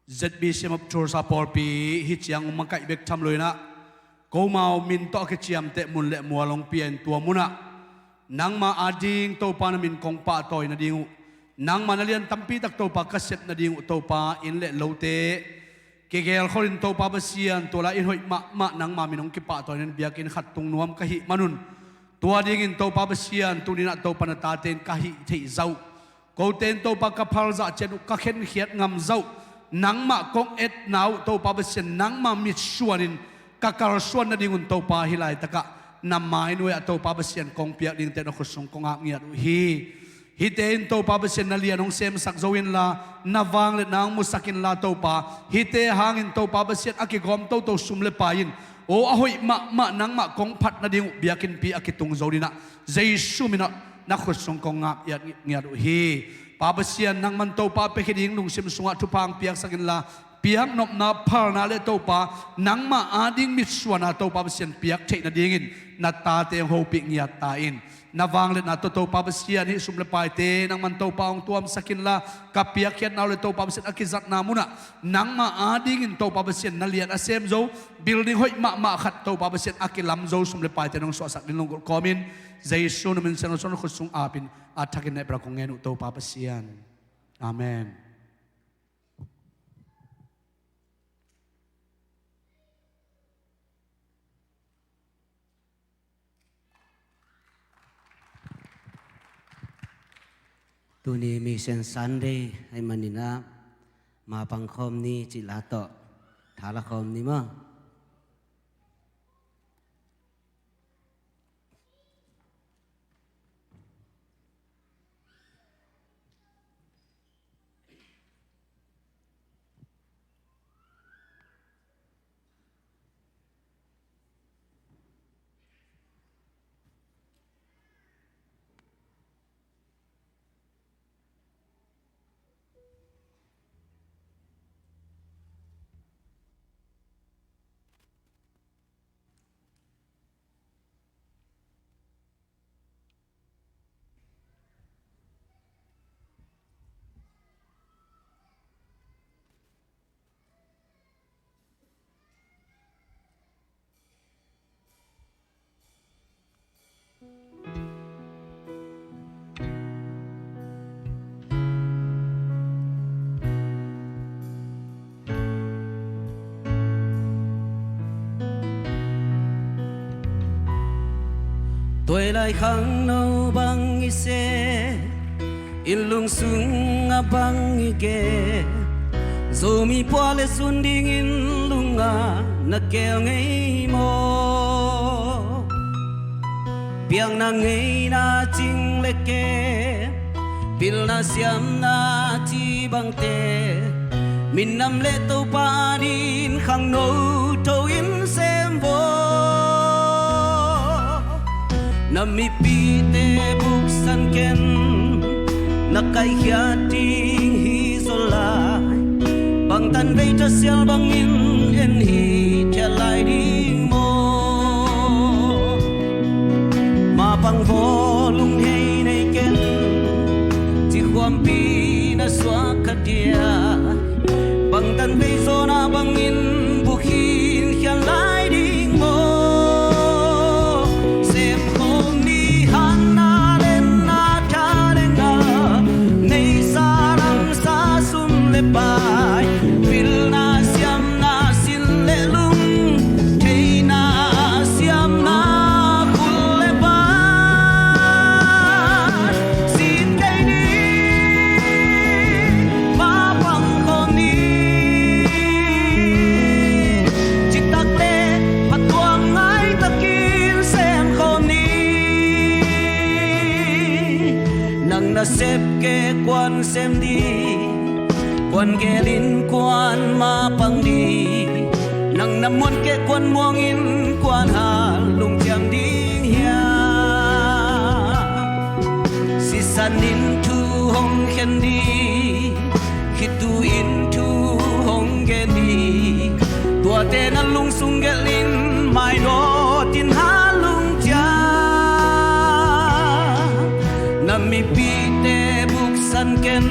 Z B C M of Tulsa pawlpi hih ciang hong makaih bek tham lo in ah, komau min tawh a kiciamteh mun le mual hong pia in tua munah nangma ading Topa na min kong pahtawi nading uh, nangma na lian tampi tak Topa ka sep nading uh Topa, inn le lote kigelkholh in Topa Pasian, tua lai in hoih mahmah nangma min hong kipahtawi nading biakinn khat tung nuam ka hih manun, tua dingin Topa Pasian, tuni in ah Topa na tate in ka hih theih zah uh, kote in Topa ka phal zah ciat uh, ka khenkhiat ngam zah uh, nangmah kong etna uh Topa Pasian, nangma mitsuan in ka kalsuan nadingun Topa hih laitakah na mai nuai-ah Topa Pasian kong piak dingte na khut sung kong ap ngiat uh hi. Hihte in Topa Pasian na lian hong semsak zo inla, na vangliatna hong musak inla Topa, hihte hangin Topa Pasian a kigawm toto sum le pai in, aw a hoih mahmah nangmah kong phat nading uh biakinnpi a kitung zo dingin ah Jesu min ah na khut sung kong ap ngiat uh hi. Pa Pasian, nangman Topa piakhia ding lungsim sungah thupha hong piaksak inla, piaknopna, phalna le Topa nangma ading mitsuanna Topa Pasian piak theih nadingin na tate hong hopih ngiat ta in. Na vangliatna tawh Topa Pasian, hih sum le paite nangman Topa hong tuamsak inla, ka piakkhiatna uh le Topa Pasian a kizatna munah nangma adingin Topa Pasian na lian a sem zo building hoih mahmah khat Topa Pasian a kilam zo sum le paite nong suahsak ding lunggulh kawmin, Jesu na min siangtho suang na khut sung apin a thakin na ep bel kong ngen uh Topa Pasian. Amen. Tuni Mission Sunday ahih manin ah, mapang khawm ni cih la tawh thala khawm ni maw? Tuailai khangno bang i se, inn lung sungah bang i gen, Zomi pua le zun dingin lungah na keel ngei maw? Piakna ngeina cing le kem, pilna siamna cih bangte, minam le Topa adingin khangno tho in sem vo. Na mipite buksan ken, na kaihkhiat ding hi zaw lai. Bangtan vei thasial bangin en hithiat lai ding maw? Mapang vaw lunghei nei ken, cikhuampi na suak kha dia. Bangtan vei zawna bangin bukhin khian lai ding maw? Sem khawm ni, hanna lenna tha le ngal, neihsa lamsa sum le pai, pilna siamna sin le lung, theihna siamna khut le vai, sin kei ni, mapang khawm ni. Citak le phattuam ngaitakin sem khawm ni. Nang nasep kei kuan sem ding, Kuan gelin kuan mapang ding, nang na muan keh kuan muangin kuan hal lungciam ding hiam? Sisan in thu hong khen ding, khitui in thu hong gen ding, tuate na lungsung gelh in, maidawt in hal lungciam. Na mipite buksan ken,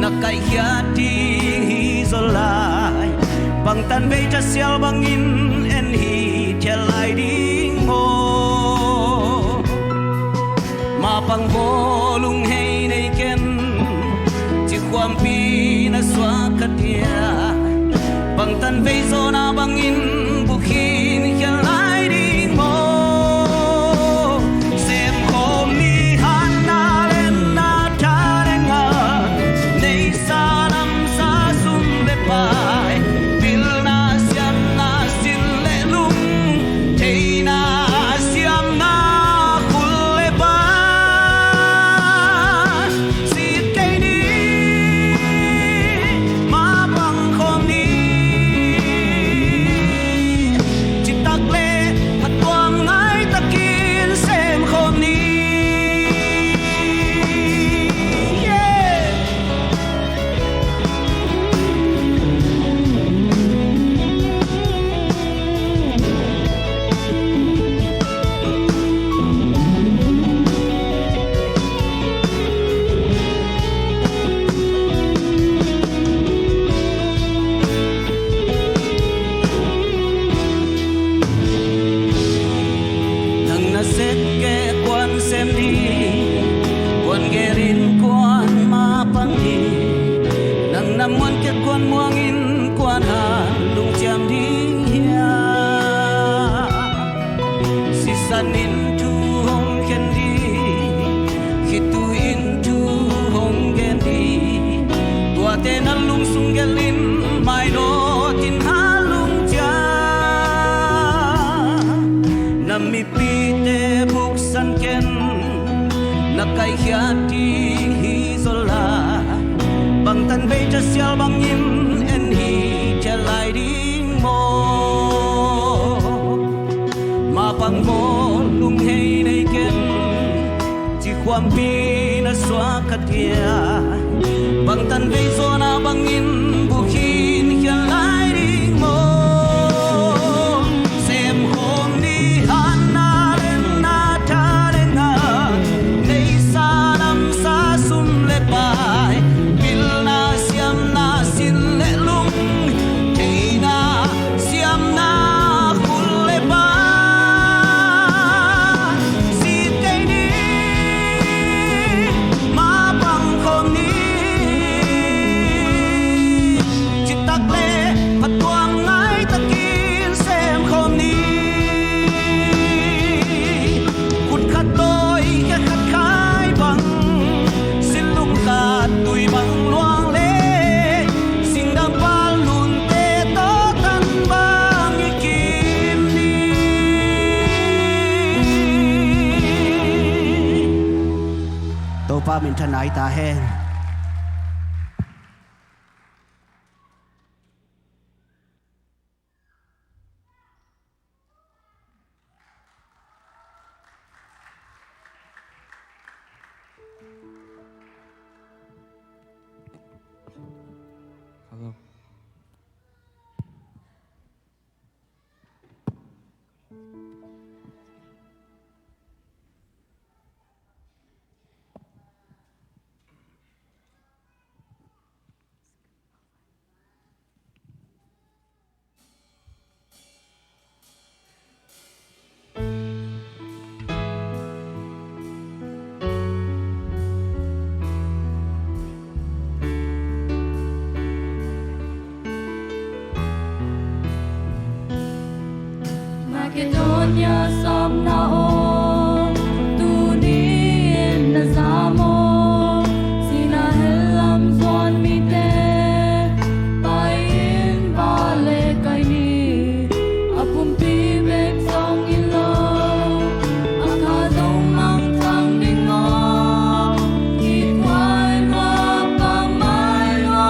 na kaihkhiat ding hi zaw lai. Bangtan vei tasial bangin en hi thial lai ding maw? Mapang bawl lunghei nei ken, cikhuampi na suak kha dia. Bangtan vei zawna bangin bukhin khial lai ding maw? Semkhawm ni, hatna lenna tha le ngat, neihsa namsa sum le pai, pilna siamna sin le lung, theihna siamna khul le pai. Sit kei ni, mapang khawm ni, citak le phattuam ngai takin sem khawm ni. Yeah. Nang na sep keh kuan sem ding, kuan gelin kuan mapang ding, nang na muan keh kuan muangin kuan hal lungciam ding hiam? Sisan in thu hong khen ding, khitui in thu hong gen ding, tuate na lungsung gelh in, maidawt in hal lungciam. Na mipite buksan ken, na kaihkhiat ding hi zaw lai. Bangtan vei tasial bangin en hi thial lai ding maw? Mapang bawl lunghei nei ken, cikhuampi na suak kha dia. Bangtan vei zawna bangin bukhin khial lai ding maw? Semkhawm ni, hatna lenna tha le ngat, neihsa namsa sum le pai, pilna siamna sin le lung, theihna siamna khul le pai. Sit kei ni, mapang khawm ni, citak le phattuam ngai takin sem khawm ni. Khut khat tawi khe khat khai bang, sin lung khat tui bang luang le, singdang pal lunte tawh tan bang i kim ni. Topa minthanna hi ta hen. Hello. Makedonia samna aw, tuni-in na za maw? Sihna hell lam zuan mite pai-in vale kai ni. A pumpi bek zong hi lo, a kha zong mangthang ding maw? Kithuai mapang mai lo,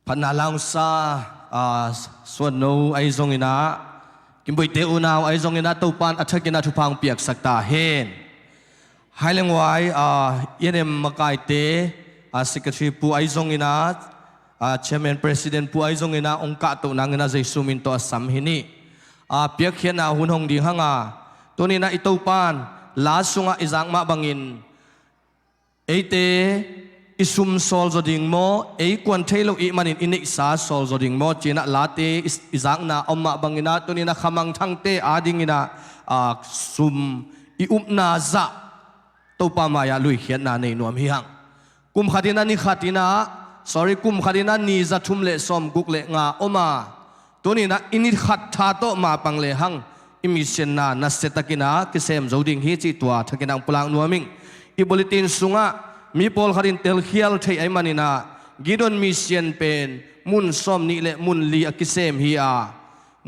Phatna laungsa, a, suanno ahi zongin ah, Kimboite unau ahi zongin ah, Topan a thakin ah thupha hong piaksak ta hen. Hai leng uai, a, E N M makaite, a, Secretary pu ahi zongin ah, a, Chairman President pu ahi zongin ah, hong kahtoh nangin ah Jesu min tawh a sam hi ni. A, piakkhiatna hun hong ding hang a, tuni-in ah i Topan la sungah i zak mah bangin, eite i sum sawl zaw ding maw, ei kuan thei lo i hih manin i neihsa sawl zaw ding maw, ci-in ah late i, i zakna a om mah bangin ah, tuni-in ah Kha Mang Thangte adingin ah, a, sum i upna zah Topa mai-ah luikhiatna nei nuam hi hang. Kum khatin ah ni khatin ah, sorry, kum khatin ah ni za thum le sawmguk le nga om a, tuni-in ah i ni khat tha tawh mapang lehang i missionna nasiatakin ah kisem zo ding hi cih tua thakin ah hong pulak nuam ing. I bulletin sungah mi pawlkhat in telkhial thei ahih manin ah, Gideon mission pen mun sawmnih le mun li a kisem hi a,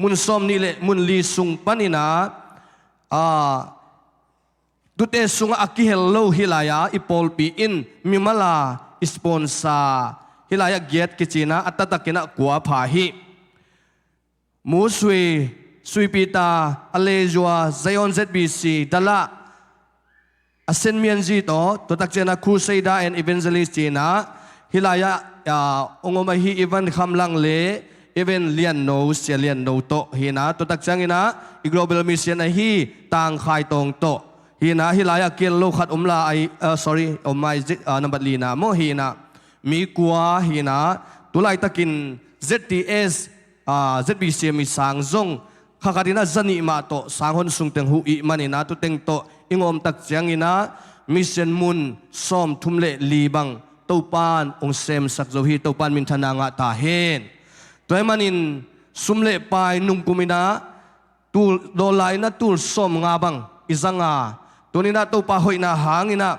mun sawmnih le mun li sung panin ah, a, tute sungah a kihel lo hih lai-ah i pawlpi in mimal a i sponsor hih lai-ah giat kici-in ah, a taktakin ah kua pha hi. Musui, Sui Peter, Alejua, Zion Z B C, Dalah, a Senmianzi tawh, tua tak ciangin ah Crusader and Evangelist ci-in ah, hih lai-ah, a, hong om ahi Evan Kham Lang le Evan Lian No, Sia Lian No tawh hi-in ah, tua tak ciangin ah i Global Mission ahi Tang Khai Tawng tawh hi-in ah, hih lai-ah kihel lo khat om lai, a, sorry, om mai zi-, a, nambat lina maw hi-in ah, mi kua hi-in ah, tu laitakin Z T S, a, Z B C mi sang zong, kha khatin ah zanih mah tawh sang hon sungteng huh i hih manin ah, tuteng tawh i ngawm tak ciangin ah mission mun sawmthum le li bang Topan hong semsak zo hi. Topan minthanna ngah ta hen. Tua ahih manin sum le pai nungkum in ah tul, dollar in ah tul sawmnga bang i zang a, tuni-in ah Topa hoihna hangin ah,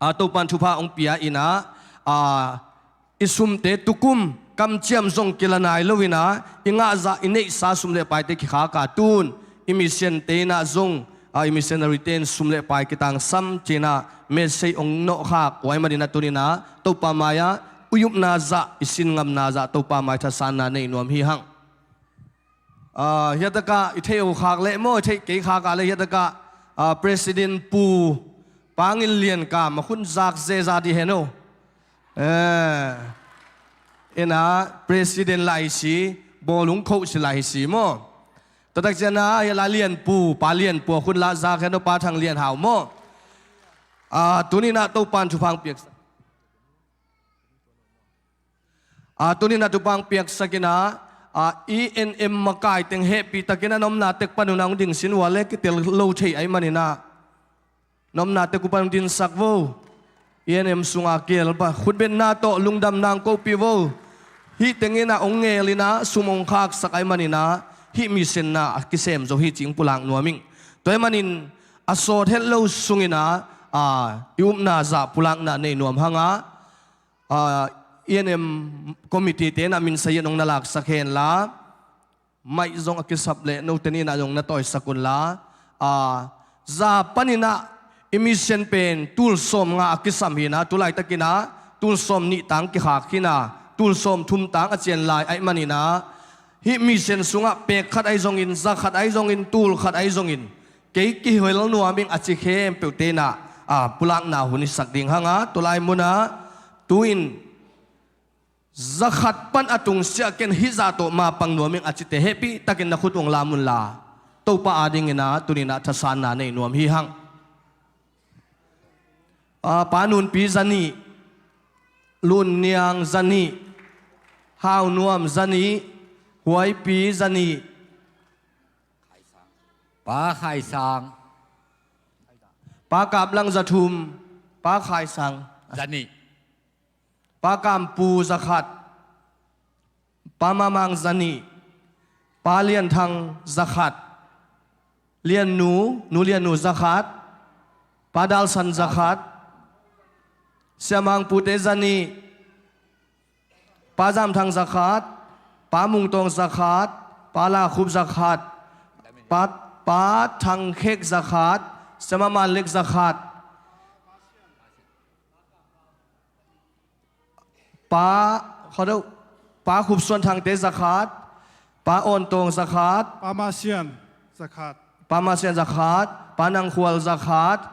a, Topan thupha hong pia in ah, a, i sumte tukum kamciam zong kila nai lo-in ah, i ngahzah i neihsa sum le paite kikhak a, tun i missionte in ah zong, a, i missionaryte in sum le pai kitangsam ci-in ah message hong nawhkhak uh ahih manin ah, tuni-in ah Topa mai-ah i upna zah, i sin ngamna zah Topa mai thasanna nei nuam hi hang. A, hiah takah i theih uh khak leh maw, i theih kei khak ah leh hiah takah, a, President Pu Pa Ngin Lian Kam a khun zak zeza dih hen aw. Eh, in ah President lah hi si, bawlung coach lah hi si maw. Tua tak ciangin ah hiah lah Lian Pu, Pa Lian Pu a khun lah zak hen aw, Pa Thang Lian Hau maw. A, tuni-in ah Topan thupha hong piaksak. A, tuni-in ah thupha hong piaksak in ah, a, E N M makai teng hehpihtakin ah na omna tek pan un ah hong dingsin uh leh kitel lo thei ahih manin ah, na omna tek uh pan hong dinsak vo. E N M sunga kihel pa khutbetna tawh lungdamna hong kopih vo. Hih teng in ah hong ngel in ah sum hong khaksak ahih manin ah, hih missionna a kisem zo hi cih hong pulak nuam ing. Tua ahih manin a sawt het lo sungin ah, a, i upna zah pulakna nei nuam hang a, a, E N M committee-te in ah min sazian hong na laksak hen la, mic zong a kisap leh note ni-in ah zong na tawisak un la, a, za panin ah i mission pen tul sawmnga a kisam hi-in ah, tu laitakin ah tul sawmnih tang kikhak hi-in ah, tul sawmthum tang a cian lai ahih manin ah, hih mission sungah pek khat ahi zongin, za khat ahi zongin, tul khat ahi zongin, kei kihel nuam ing a ci khempeuhte in ah, a, pulakna hun i sak ding hang a, tua lai munah tu-in za khat pan a tungsiah ken hih zah tawh mapang nuam ing a cite hehpihtakin na khut uh hong lam un la, Topa adingin ah tuni-in ah thasanna nei nuam hi hang. A, Pa Nunpi za nih, Lun Niang za nih, Hau Nuam za nih, Huaipi za nih, Pa Khai Sang. Pa Kap Lang za thum, Pa Khai Sang. Za nih. Pa Kam Pu za khat, Pa Ma Mang za nih, Pa Lian Thang za khat, Lian Nu, Nu Lian Nu za khat, Pa Dal San za khat, Sia Mang Pu te za nih, Pa Zam Thang za khat, Pa Mung Tawng za khat, Pa La Khup za khat, Pa, Pa Thang Khek za khat, Sia Ma Man Lek za khat, Pa Khaw deuh. Pa Khup Suan Thangte zakhat. Pa Awn Tawng zakhat. Pa Ma Sian zakhat. Pa Ma Sian zakhat. Pa Nang Khual zakhat.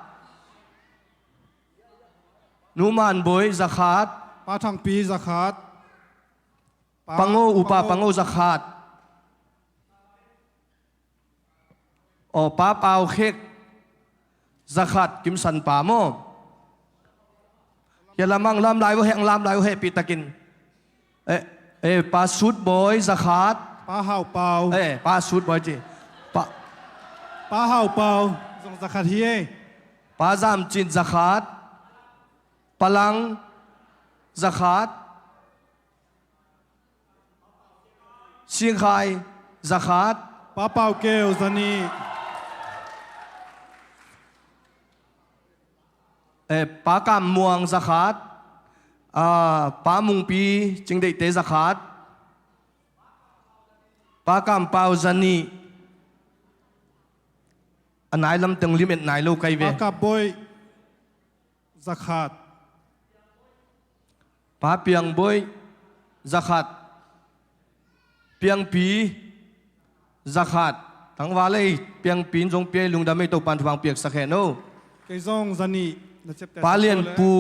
Nu Man Bawi zakhat. Pa Thang Pi zakhat. Pa Ngo, Upa Pa Ngo zakhat. Aw, Pa Pau Khek zakhat, Kim San pa maw? Hia lamang lam lai uh heh, lam lai uh heh, pitakin. Eh, eh, Pa Sut Bawi zakhat. Pa Hau Pau. Eh, Pa Sut Bawi ci. Pa Pa Hau Pau zong zakhat hi ei. Pa Zam Cin zakhat. Pa Lang zakhat. Sing Khai zakhat. Pa Pau Keu zanih. Eh, Pa Kam Muang zakhat. Ah, Pa Mung Pi Cing Deihte zakhat. Pa Kam Pau zanih. A nai lam teng lim et nai lo kai ve. Pa Kap Bawi zakhat. Pa Piang Bawi zakhat. Piang Pi zakhat. Tangval ei, Piang Pi in zong pia ei, lungdam ei, Topa'n thupha piaksak hen aw. Kei zong zanih na ciapteh. Pa Lian Pu,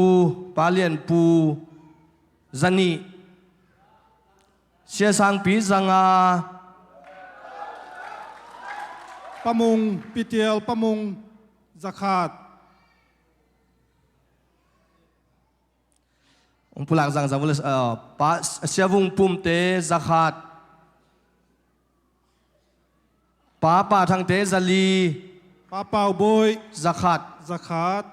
Pa Lian Pu zanih. Sia Sang Pi zanga. Pa Mung, Pi Tial, Pa Mung zakhat. Ong pulak zangzang vua le, eh, Pa Sia Vung Pumte zakhat. Pa Pa Thangte zali. Pa Pau Bawi zakhat. Zakhat.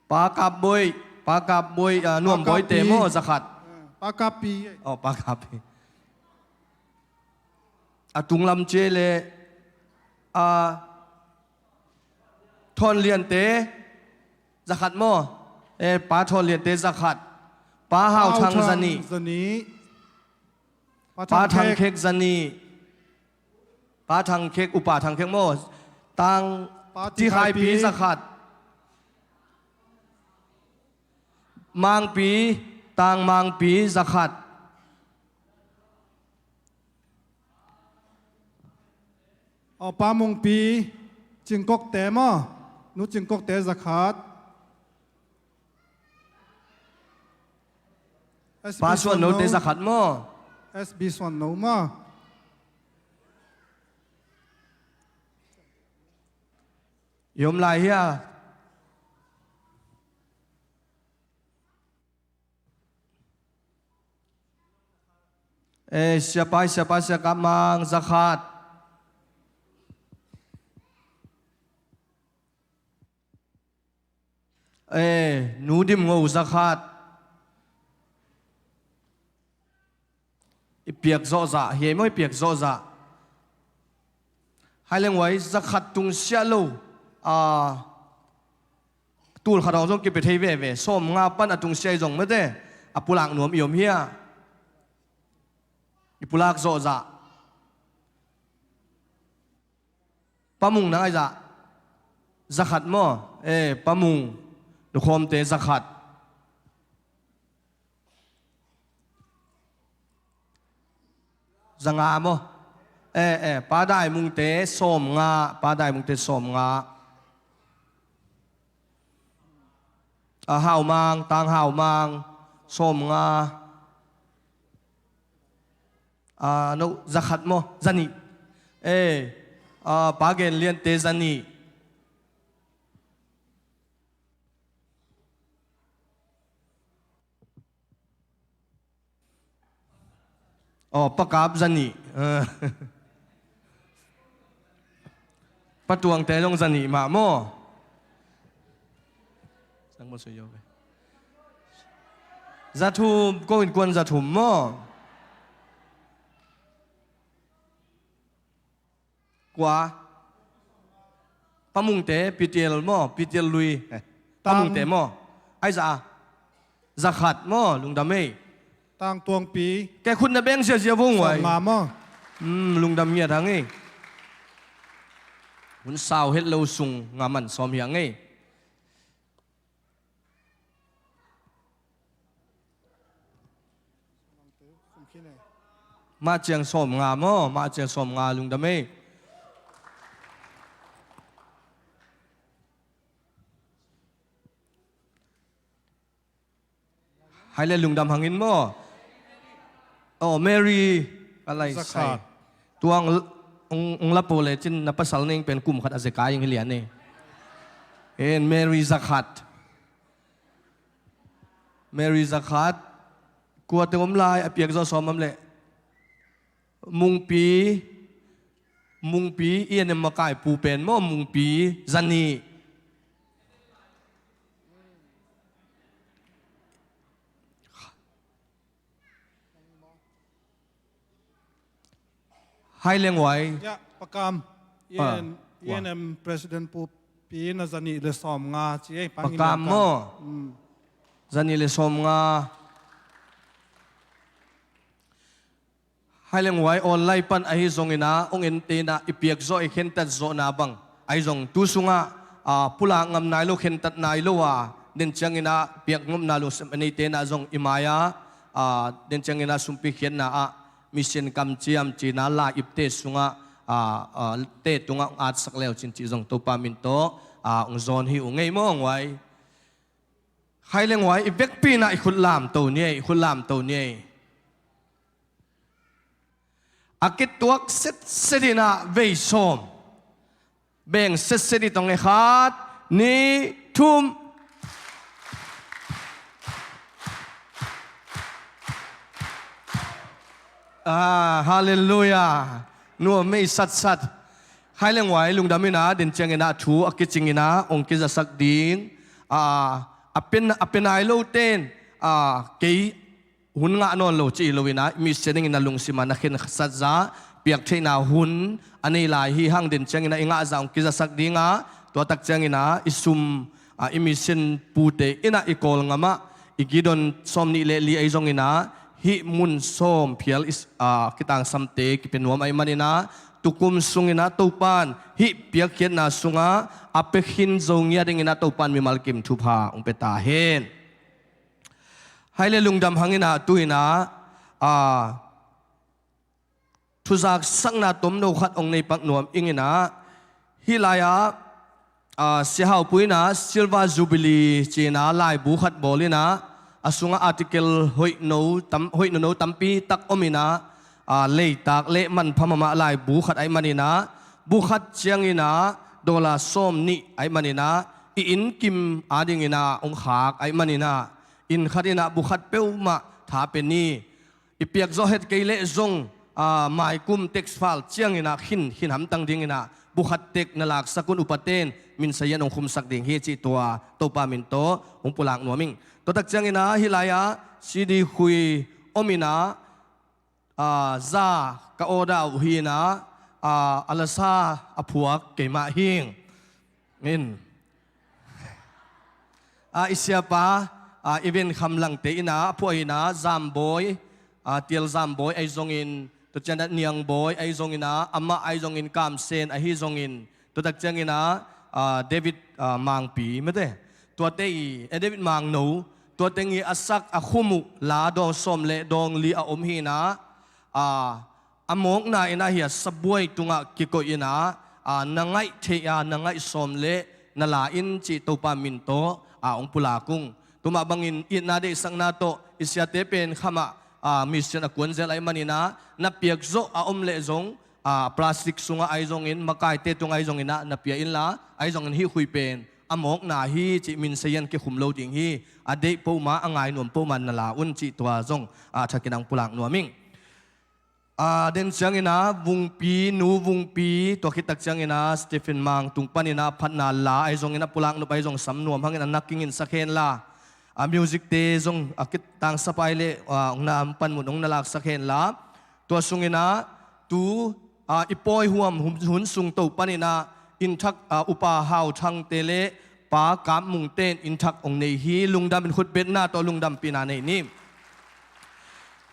Pa Kap Bawi, Pa Kap Bawi, eh, Nuam Bawi te maw, zakhat. Pa Kap Pi. Oh, Pa Kap Pi. A tunglam cia le, a, Thawn Liante zakhat maw? Eh, Pa Thawn Liante zakhat. Pa Hau Thang zanih. Pa Thang Khek zanih. Pa Thang Khek, Upa Thang Khek maw? Tang Ti Khai Pi zakhat. Mang Pi, Tang Mang Pi zakhat. Aw, Pa Mung Pi, Cing Kok te maw? Nu Cing Kok te zakhat. Pa Suan No te zakhat maw? S B Suan No maw? I om lai hia? Eh, Siapai, Siapai, Sia Kap Mang zakhat. Eh, Nu Dim Ngo zakhat. I piak zawhzah, hiai maw i piak zawhzah. Hai leng uai, zakhat tung siah lo. Ah, tul khat hong zong kipia thei veve. Sawm nga pan a tung siah i zong mate. A pulak nuam i om hia. I pulak zawhzah. Pa Mung nang ai zah. Zakhat maw? Eh, Pa Mung. Nukhawmte zakhat. Zanga maw? Eh, eh, Pa Dai Mungte sawm nga, Pa Dai Mungte sawm nga. A Hau Mang, Tang Hau Mang, sawm nga. Ah, no, zakhat maw, zanih. Eh, ah, Pa Gen Liante zanih. Oh, Pa Kap zanih. Ah. Pa Tuangte zong zanih mah maw? Zathum, ko innkuan zathum maw? Kua? Pa Mungte, Pi Tial maw? Pi Tial Lui. Eh, Pa Mungte maw? Ai za a. Zakhat maw? Lungdam ei. Tang Tuangpi. Kei khut na beng ziazia vung uai. Sawm nga maw? Hmm, lungdam ngiat hang ei. Hun sau het lo sung nga man sawm hiang ei. Mah ciang sawmnga maw, mah ciang sawmnga lungdam ei. Hai le lungdam hangin maw. Oh, Mary a lai sai. Zakhat. Tuang ong, ong lapo le cin na pasal ning pen kum khat a zekai ing hi lian ei. En Mary Zakhat. Mary Zakhat. Kuate om lai a piak zaw sawm am le. Mungpi, Mungpi, i en em makai pu pen maw, Mungpi, zani. Hai leng wai. Ya, pakam. Ah, E N, wah. E N M President pu pi na zani le sawm nga ci ei, pangin pakam maw. Hmm. Zani le sawm nga. Hai leng wai online pan ahi zongin ah, ong ente na i piak zawh i khentat zawhna bang ahi zong tu sungah, ah, pulak ngam nai lo, khentat nai lo a, den ciangin ah piak ngopna lungsim a neite na zong i mai-ah, ah, den ciangin ah sumpi khiatna ah mission kam ciam cina la ipte sungah, ah, ah, te tungah ong atsak leu cin cih zong Topa min tawh, ah, ong zawn hi uh ngei maw ong wai. Hai leng wai i vekpi na i khut lamto ni ei, i khut lamto ni ei. A kituak setset in ah vei sawm. Beng setset i tong e, khat, nih, thum. Ah, halleluiah. Nuam mei satsat. Hai leng wai lungdam in ah, den ciangin ah thu a kicing in ah ong kizasak ding. Ah, a pen, a pen ai lo ten, ah, kei hun ngah nawn lo ci lo in ah, i mission dingin a lungsim a na khensat zah piak theihna hun a nei lai hi hang, den ciangin ah i ngah zah ong kizasak ding a, tua tak ciangin ah i sum, ah, i mission pute in ah i Kawlngam ah i Gideon sawm nih le li ahi zongin ah hih mun sawm phial i s-, ah, kitangsamte kipia nuam ahih manin ah tukum sungin ah Topan hih piakkhiatna sungah a pia khin zo ngiat dingin ah Topan mimal kim thupha ong pia ta hen. Hai le lungdam hangin ah tu in ah, ah, thuzaksakna tomno khat ong nei pak nuam ing in ah, hih lai-ah, ah, Sia Hau Pu in ah Silver Jubilee ci in ah laibu khat bawl in ah, a sungah article hoih no tam, hoih nono tampi tak om in ah, ah, leitak le manpha mahmah laibu khat ahih manin ah, bu khat ciangin ah dollar sawm nih ahih manin ah, i inn kim adingin ah ong khak ahih manin ah, inn khat in ah bu khat peuhmah tha pia ni. I piak zawh het kei leh zong, ah, maikum tax file ciangin ah khin, khin hamtang dingin ah bu khat tek na laksak un, upaten minsayan ong khumsak ding hi cih tua Topa min tawh ong pulak nuam ing. Tua tak ciangin ah hih lai-ah C D khui om in ah, ah, za ka order uh hi in ah, ah, a lasa a phuak keimah hing. In. Ah, i siapa, ah, i ven kham langte in ah a phuah hi in ah, Zambawi, ah, Tial Zambawi ahi zongin, tua ciang ah Niangbawi ahi zongin ah, amah ahi zongin, Kamsen ahi zongin, tua tak ciangin ah, ah, David, ah, Mangpi mate. Tuate i, eh, David Mangno, tuate ngi a sak a khum uh la dawng sawm le dawng li a om hi in ah, ah, a mawkna in ah hi a sabuai tungah kikoih in ah, ah, na ngaih theih a, na ngaih sawm le na la in cih Topa min tawh, ah, ong pulak ung. Tua mah bangin itna deihsakna tawh i siate pen khamah, ah, mission a kuanzel ahih manin ah, na piak zawh a om leh zong, ah, plastic sungah ahi zongin, makaite tungah ahi zongin ah na pia inla, ahi zongin hih khui pen a mawkna hi cih minsayan kikhum lo ding hi. A deih pohmah, a ngai nuam pohmah na la un cih tua zong, ah, thakin ah ong pulak nuam ing. Ah, den ciangin ah Vungpi, Nu Vungpi, tua khit tak ciangin ah Stephen Mang tung panin ah phatna la ahi zongin ah pulak nop ahi zong sam nuam hangin ah na kinginsak hen la. Ah, music te zong a kitangsap ai leh, ah, ong na pan mun ong na laksak hen la. Tua sungin ah tu, ah, i pawi huam hun, hun sung to panin ah innthak, ah, Upa Hau Thangte le Pa Kap Mungte in innthak ong nei hi. Lungdam in, khutbetna tawh lungdampihna nei ni.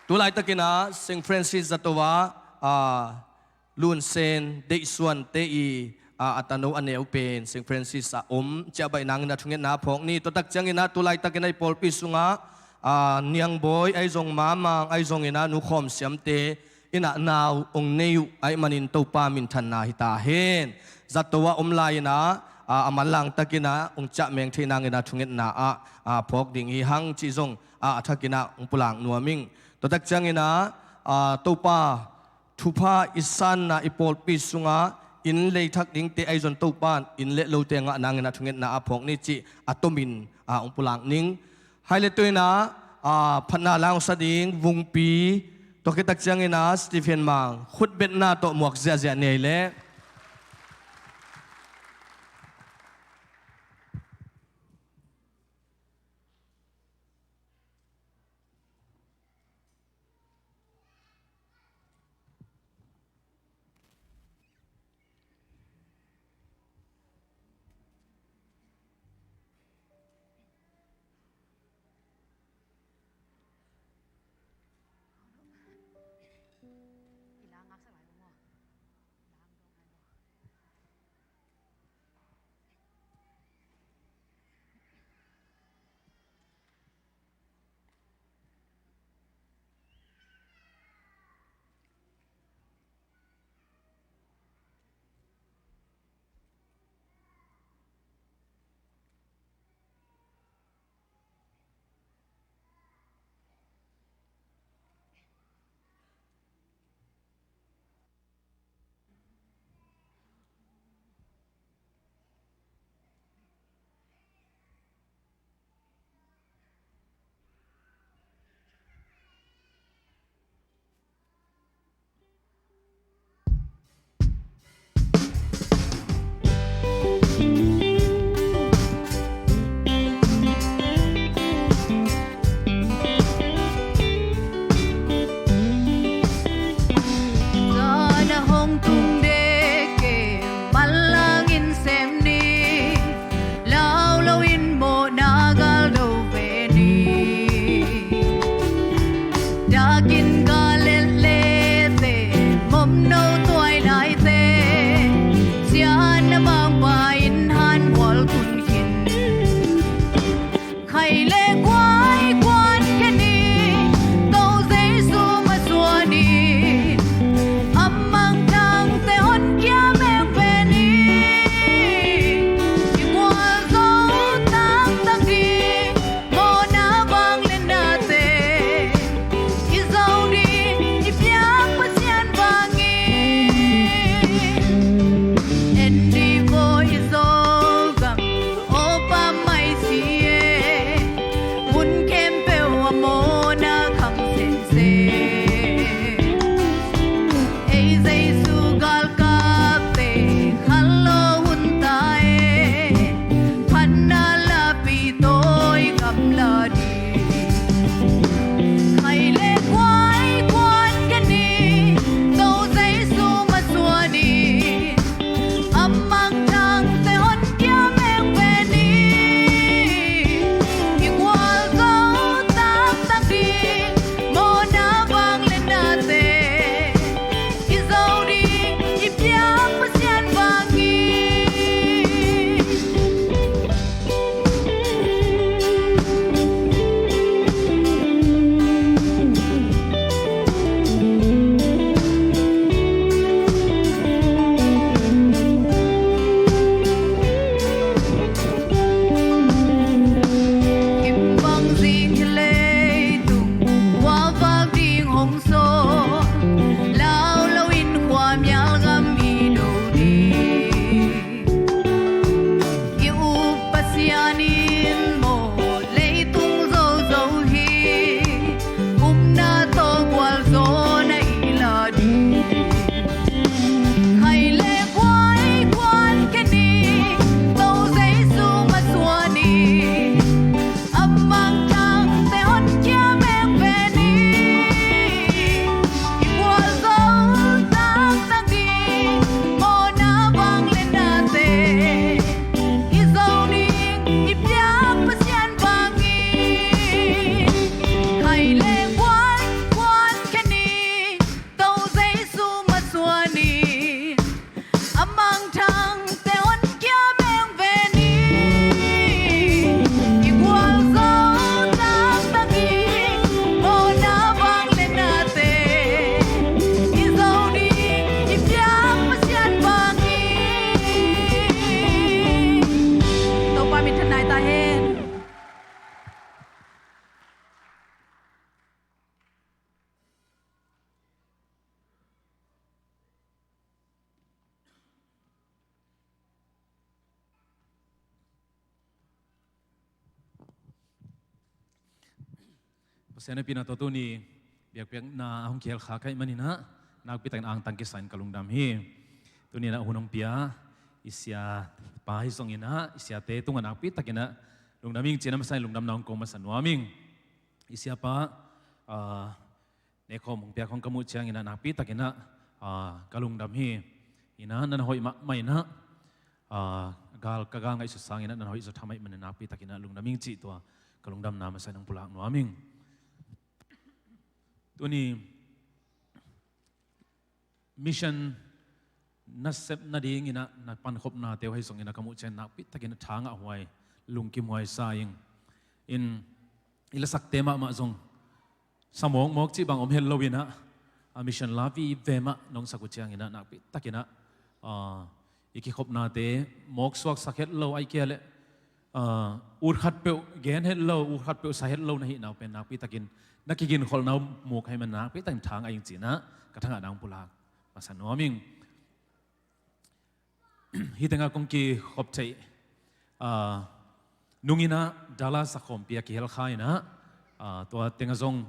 Tu laitakin ah Saint Francis zato ah, ah, Lunsen Deihsuante i, ah, a tano a neu pen Saint Francis ah om ciah baih nangin ah thungetna phawk ni. Tua tak ciangin ah tu laitakin ah i pawlpi sungah, a, Niangbawi ahi zong, Mamang ahi zongin ah, Nu Khawm Siamte in ah nau hong nei uh ahih manin Topa minthanna hi ta hen. Zato ah om lai-in ah, a, a manlang takin ah hong ciah meng theih nangin ah thungetna ah, a, phawk ding hi hang cih zong, a, a thakin ah hong pulak nuam ing. Tua tak ciangin ah, a, Topa thupha i sanna, i pawlpi sungah inn lei thak dingte ahi zong Topa in inn le lote ngah nangin ah thungetna ah phawk ni cih a tomin, a, hong pulak ning. Hai le tuin ah, a, phatna la hong sa ding Vungpi, tua khit tak ciangin ah Stephen Mang, khutbetna tawh muak ziahziah nei leh. Pasian hehpihna tawh tuni biakpiakna a hong kihel khak ahih manin ah nakpi takin angtang kisa in ka lungdam hi. Tuni in ah hun hong pia i siapa hi zongin ah i siate tungah nakpi takin ah lungdam ing ci-in ah masa in lungdamna hong ko masa nuam ing. I siapa, ah, nekhawm hong piak hong ka muh ciangin ah nakpi takin ah, ah, ka lungdam hi. In ah na na hoih mahmah in ah, ah, gal, ka gal ngaihsut sangin ah na na hoih zaw tham ahih manin nakpi takin ah lungdam ing cih tua ka lungdamna masa in hong pulak nuam ing. Tuni mission nasep nadingin ah na pankhopnate uh ahi zongin ah ka muh ciang nakpi takin ah tha ngahhuai, lungkimhuai sa ing. In i lasakte mahmah zong sa mawkmawk cih bang om het lo in ah, a mission la vive mah nong sak uh ciangin ah nakpi takin ah, ah, i kikhopnate mawk suaksak het lo, ahih kei leh, ah, ut khat peuh gen het lo, ut khat peuh sa het lo na hihna uh pen nakpi takin na kiginkholhna uh muk ahih manin nakpi takin tha ngah ing ci-in ah ka thangahna hong pulak masa nuam ing. Hih tengah kong kikhop theih, ah, nung in ah Dallas ah khawmpi a kihel kha in ah, ah, tua tengah zong,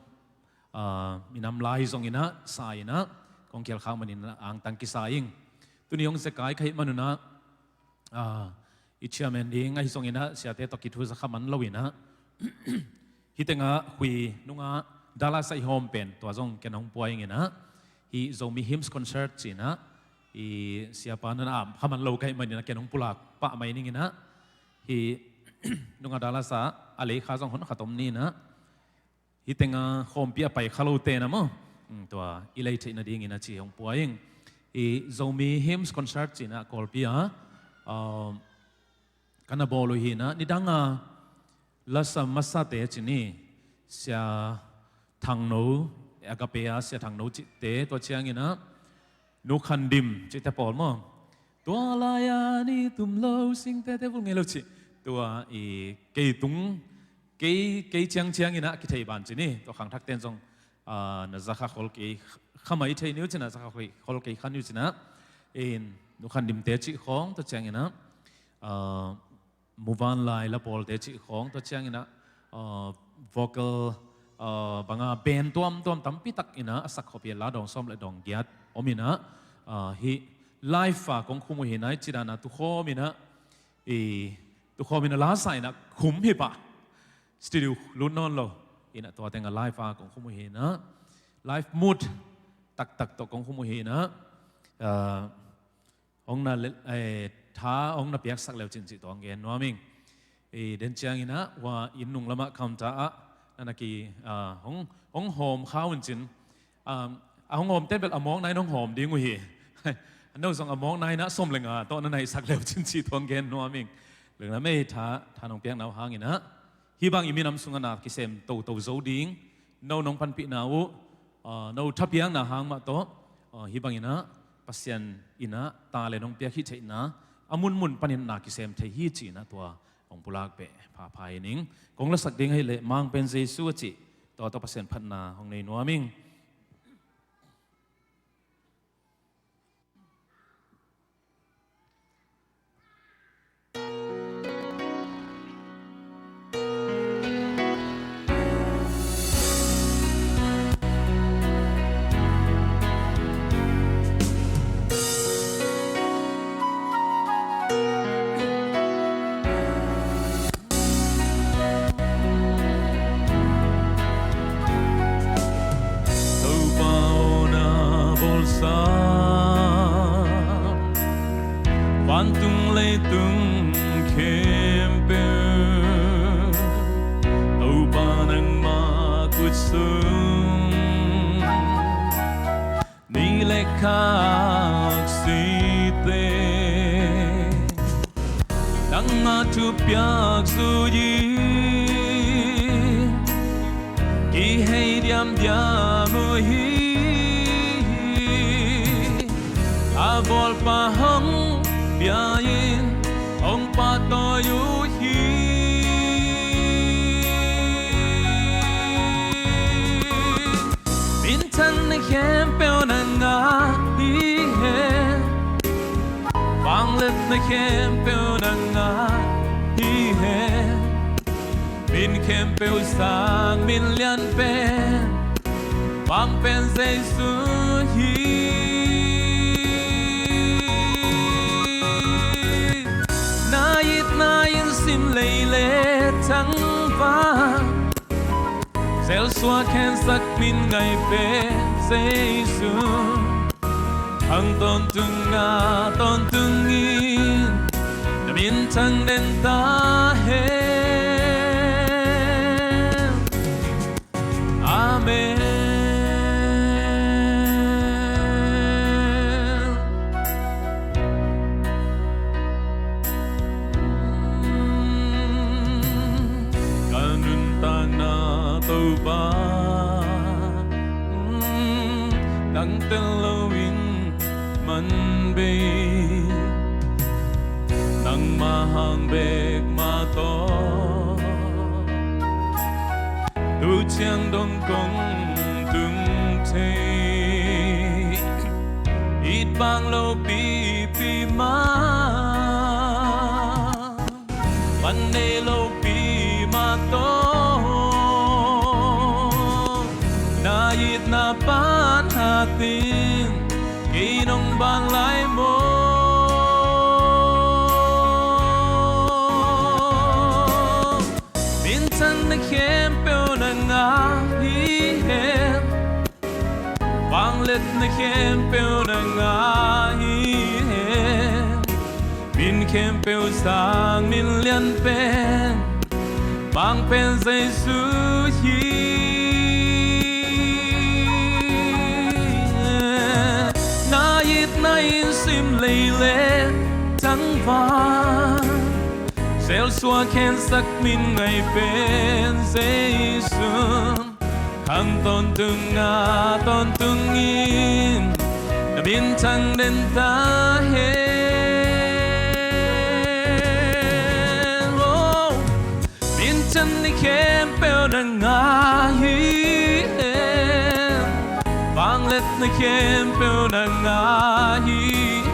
ah, minam lai zongin ah sa in ah kong kihel khak manin ah angtang kisa ing. Tuni hong zekai ka hih manun ah, ah, i chairman ding ahi zongin ah siate tawh kithuza kha man lo in ah hih tengah khui nungah Dallas ah i hawm pen tua zong ken hong pua ing in ah, hih Zomi Hymns Concert ci-in ah i siapa na na am kha man lo ka hih manin ah ken hong pulak pah mai ning in ah, hih nungah Dallas ah a lei kha zong hon khat om ni in ah, hih tengah khawmpi a pai kha lote na maw, um, tua i lei theih nadingin a ci hong pua ing. I Zomi Hymns Concert ci-in ah Kawlpi ah, um, ka na bawl uh hi in ah, nidang a lasa masate ci ni, Sia Thangno, Agape a Sia Thangno cihte, tua ciangin ah Nu Khan Dim cihte pawl maw. Tua lai-a ni tum lo singtete vul ngei lo cih. Tua i kei tung, kei, kei ciangciang in ah kithei ban ci ni. Tua khangthakte in zong, ah, na za kha khol kei kha mai thei ni uh ci-in ah, za kha khol kei, khol kei kha ni uh ci-in ah. In Nu Khan Dimte cih khawng, tua ciangin ah, ah, Muvanlai la pawlte cih khawng, tua ciangin ah, ah, vocal, ah, banga band tuamtuam tampi tak in ah a sak khop hi, la dawng sawm le dawng giat om in ah, ah, hih live a kong khum uh hi in ah, i cih dan a tukhawm in ah, i tukhawm in ah la sa in ah khum hi pah, studio lut nawn lo in ah, tua teng ah live a kong khum uh hi in ah, live mood taktak tawh kong khum uh hi in ah, ah, hong na le, eh, tha hong na piaksak leu cin cih tua hong gen nuam ing. Eh, den ciangin ah, hua inn nung lamah counter ah, na na ki, ah, hong, hong hawm kha un cin. Ah, a hong hawm ten bel a mawkna in hong hawm ding uh hi. A no zong a mawkna in ah sawm le nga tawh na na hihsak leu cin cih tua hong gen nuam ing. Lungdam ei, tha, tha nong piakna uh hangin ah. Hih bang i minam sungah na kisem toto zo ding, no nong panpihna uh, ah, no thapiakna hang mah tawh, ah, hih bangin ah Pasian in ah talent hong piak hih theihna, a munmun panin na kisem thei hi ci-in ah tua hong pulak beh phapha hi ning. Kong lasak ding ahih leh Mang Pen Jesu a cih tua tawh Pasian phatna hong nei nuam ing. Topa aw, na bawlsa vantung leitung khempeuh, Topa nangmah kut sung ni le kha aksite, nangmah thupiak zui-in kihei diamdiam uh hi. A bawlpa hong bia-in hong pahtawi uh hi. Minthanna khempeuh nangmah hi hen, vangliatna khempeuh nangmah hi hen. Min khempeuh sang min lian pen, bang pen Jesu hi. Na itna in sim lei le thangvang, zelsuak khensak min ngai pen Jesu. Khang tawntung a tawntungin na minthang den ta hen. Amen. Ka nuntakna Topa, nang tel loin man bei, nangmah hang bek mah tawh tu ciang dong kong tung thei. It bang lopipi mah, pan nei lopi mah tawh, na itna pan hatin kei nong ban lai maw? Minthang na khempeuh na ngah hi hen, vangliatna khempeuh na ngah hi hen. Min khempeuh sang min lian pen, bang pen Jesu hi. Na itna in sim lei le thangvang, zelsuak khensak min ngai pen Jesu. Khang tawntung a tawntungin na minthang den ta hen. Oh, minthang na khempeuh na ngah hi hen, vangliatna khempeuh na ngah hi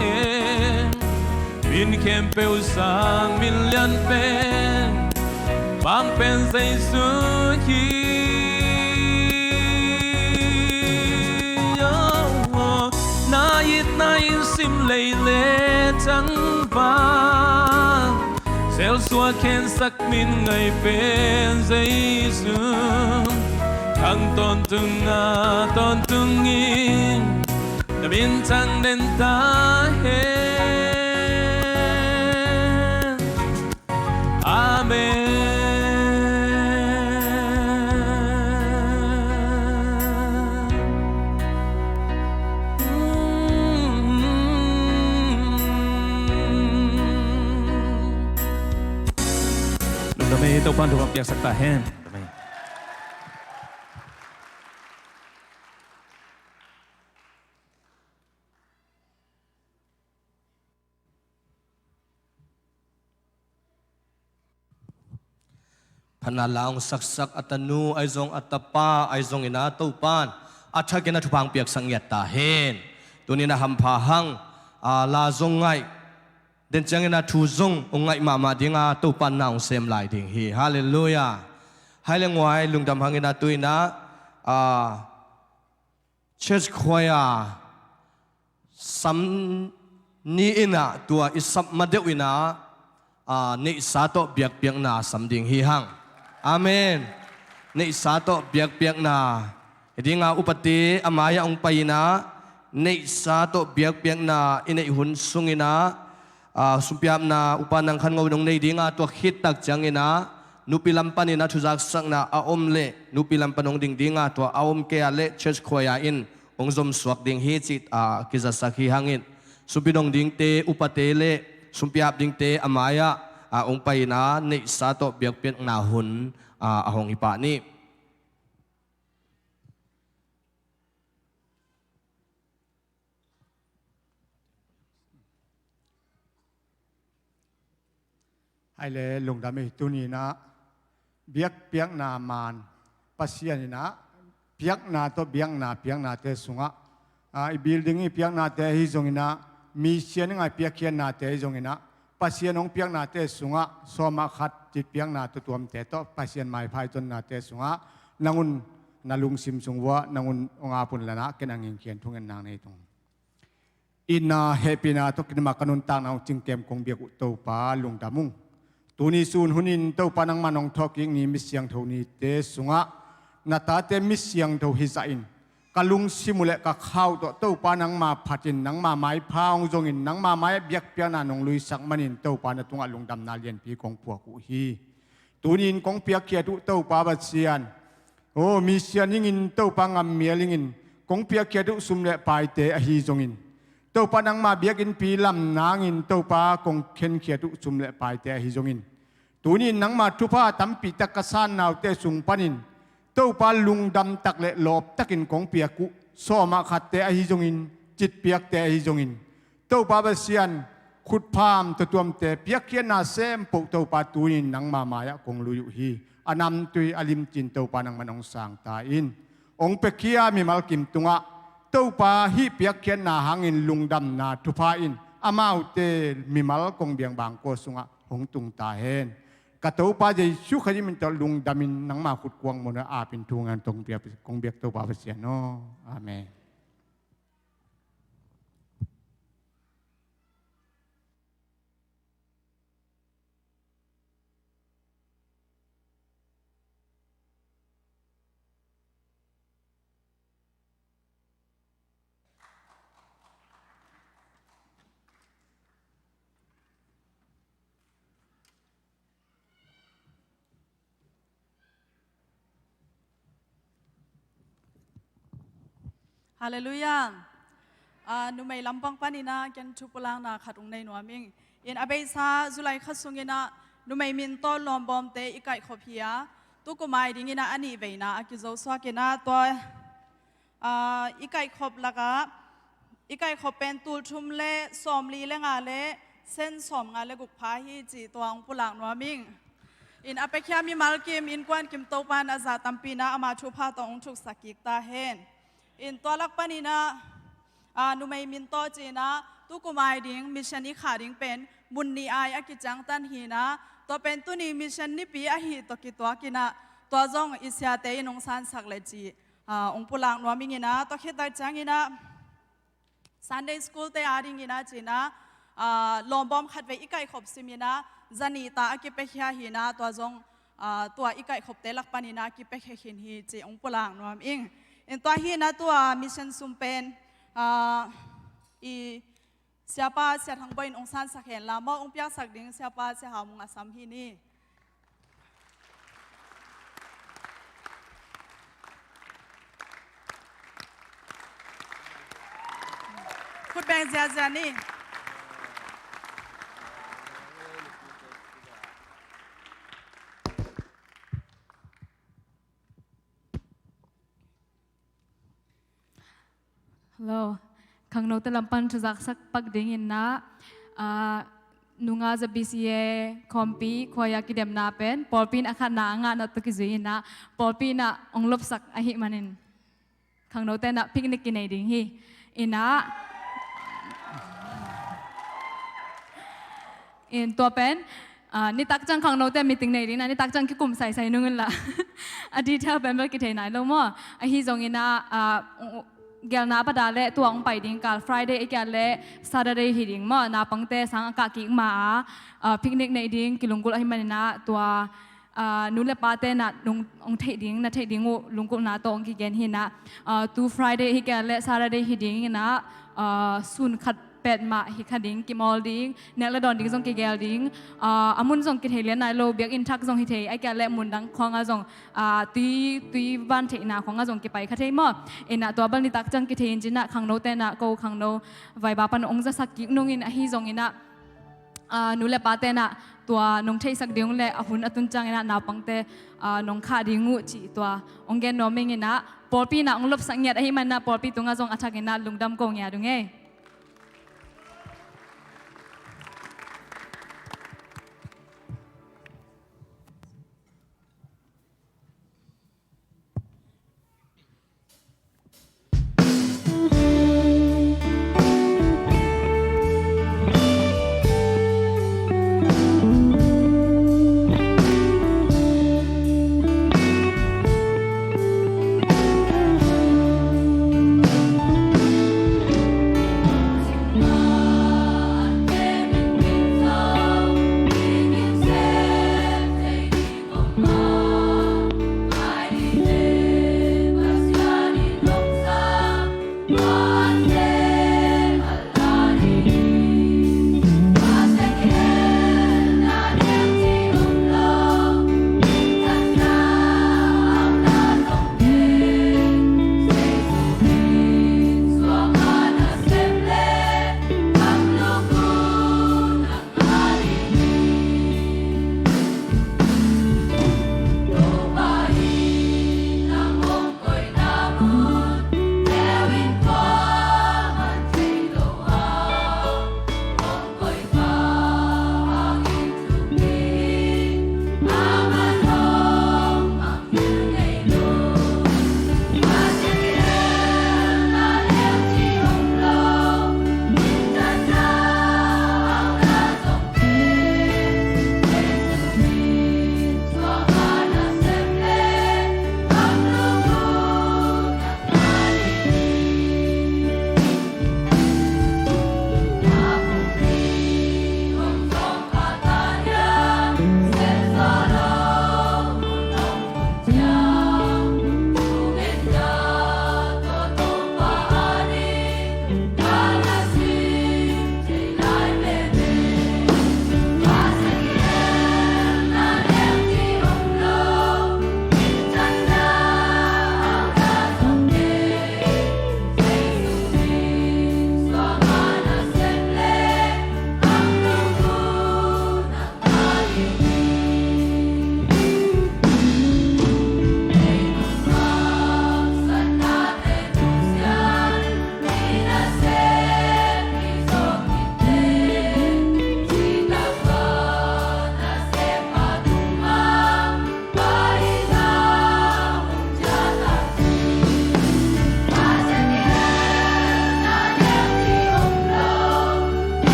hen. Min khempeuh sang min lian pen, bang pen Jesu hi. Oh, na itna in sim lei le thangvang, zelsuak khensak min ngai pen Jesu. Khang tawntung a tawntungin na minthang den ta hen. Amen. Lungdam ei, Topa'n thupha piaksak ta hen. Phatna la hong saksak a tanu ahi zong, a tapa ahi zongin ah Topa'n a thakin ah thupha hong piaksak ngiat ta hen. Tuni-in ah hampha hang, a, la zong ngaih den ciangin ah thu zong hong ngaih mahmah ding a, Topa'n na hong sem lai ding hi. Halleluiah. Hai le nguai, lungdam hangin ah tu-in ah, a, church choir sam ni-in ah, tua i sap ma deuh in ah, a, neihsa tawh biakpiakna sam ding hi hang. Amen. Neihsa tawh biakpiakna. Hi ding a, upate a mai-ah hong pai-in ah, neihsa tawh biakpiakna i neih hun sungin ah, a, sumpiapna upa Nang Khan Ngo in hong nei ding a, tua khit tak ciangin ah nupi lam panin ah thuzaksakna a om leh, nupi lam pan hong ding ding a, tua a om kei a leh church choir in hong zomsuak ding hi cih, a, kizasak hi hangin, sumpi dong dingte, upate leh sumpi ap dingte a mai-ah, a, hong pai-in ah neihsa tawh biakpiakna hun, a, a hong hi pah ni. Hai le lungdam ei, tuni-in ah biakpiakna maan, Pasian in ah piakna tawh biakna piaknate sungah, a, i building i piaknate ahi zongin ah, mission i ngai piakkhiatnate ahi zongin ah, Pasian hong piaknate sungah sawm ah khat citpiakna tuamtuamte tawh Pasian maipha i zonnate sungah nang un na lungsim sung vuah nang un hong ap un la-in ken a ngingkhian thungen nang nei tung. Itna hehpihna tawh kidim a ka nuntakna hong cingkem kong biak uh Topa lungdam ung. Tuni sun hunin Topa nangman hong thawhkik ni, mi siangtho nite sungah na tate mi siangtho hi zahin ka lungsim uh le ka kha uh tawh Topa nangma phatin nangma maipha hong zongin nangma mai-ah biakpiakna nong luisak manin Topa na tungah lungdamna lianpi kong puak uh hi. Tuni-in kong piakkhiat uh Topa Pasian, aw, mi sian ingin Topa ngammial ingin kong piakkhiat uh sum le paite ahi zongin, Topa nangma biakinnpi lam nangin Topa kong khenkhiat uh sum le paite ahi zongin, tuni-in nangma thupha tampi tak ka san naute sung panin Topa lungdam tak le lawp takin kong piak uh sawm ah khatte ahi zongin, citpiakte ahi zongin, Topa Pasian, khutpham tuamtuamte piakkhiatna sempoh Topa tuni-in nangma mai-ah kong lui uh hi. A namtui a limcin Topa nangman hong sang ta in, hong piakhia mimal kim tungah Topa hih piakkhiatna hangin lungdamna thupha in amaute mimal kong biang bangkua sungah hong tung ta hen. Ka Topa Jesu Khazih min tawh lungdamin nangma khutkuang mawhna apin thungen tong biak, kong biak Topa Pasian aw. Amen. Halleluiah. Ah, numei lampang panin ah ken thupulakna khat hong nei nuam ing. In a beisa July kha sungin ah numei min tawh lawmbawmte i kaihkhop hi a, tu kum ai dingin ah a nihveina a kizosuak in ah tua, ah, i kaihkhop lakah i kaihkhop pen tul thum le sawmli le nga le sen sawmnga le guk pha hi cih tua hong pulak nuam ing. In a piakhia mimal kim, innkuan kim Topa in a zah tampi in ah ama thupha tawh hong thuksak kik ta hen. In tua lak panin ah, ah, numei min tawh ci-in ah tu kum ai ding mission i khah ding pen mun nih ai a kiciangtan hi in ah, tua pen tuni mission nipi ahi tawh kituakin ah tua zong i siate in hong sansak le cih, ah, hong pulak nuam ing in ah, tua khit tak ciangin ah Sunday school te adingin ah ci-in ah, ah, lawmbawm khatvei i kaihkhop simin ah zanih ta a kipiakhia hi in ah, tua zong, ah, tua i kaihkhopte lak panin ah kipiakhia khin hi cih hong pulak nuam ing. In tua hi in ah tua mission sum pen, ah, i siapa Sia Thang Bawi in hong sansak hen la maw, hong piaksak ding siapa Sia Hau Mung a sam hi ni. Khut beng ziazia ni. Hello. Khangnote lam pan thuzaksak pak dingin ah, ah, nunga za B C A khawmpi khuaia kidemna pen pawlpi in a khatna a ngahna tawh kizui in ah pawlpi in ah hong lopsak ahih manin khangnote in ah picnic kinei ding hi. In ah, in tua pen, ah, nitak ciang khangnote meeting nei ding in ah nitak ciang kikum saisai nung in la. A detail pen bel kithei nai lo maw. Ahi zongin ah, ah, gelna a pat a leh tua hong pai ding kal Friday ahih kei leh Saturday hi ding maw. Naupangte sang a kah kik ma a, ah, picnic nei ding kilunggulh ahih manin ah tua, ah, nu le pate in ah nong, hong theih ding, na theih ding uh lunggulhna tawh hong kigen hi in ah, ah, tu Friday ahih kei leh Saturday hi ding in ah, ah, sun khat pet mah hi kha ding, kimawl ding, nek le dawn ding zong kigel ding, ah, a mun zong kithei lian nai lo, biakinn thak zong hi thei, ahih kei leh mun dang khawngah zong, ah, tui, tui van theihna khawngah zong kipai kha thei maw. In ah tua bel nitak ciang kithei in ci-in ah khangnote in ah ko khangno vaiba pan hong zasak kik nung in ahi zongin ah, ah, nu le pate in ah tua nong theihsak ding uh le a hun a tun ciangin ah naupangte, ah, nong khah ding uh cih tua hong gen nuam ing in ah pawlpi in ah hong lopsak ngiat ahih manin ah pawlpi tungah zong a thakin ah lungdam ko ngiat ung ei.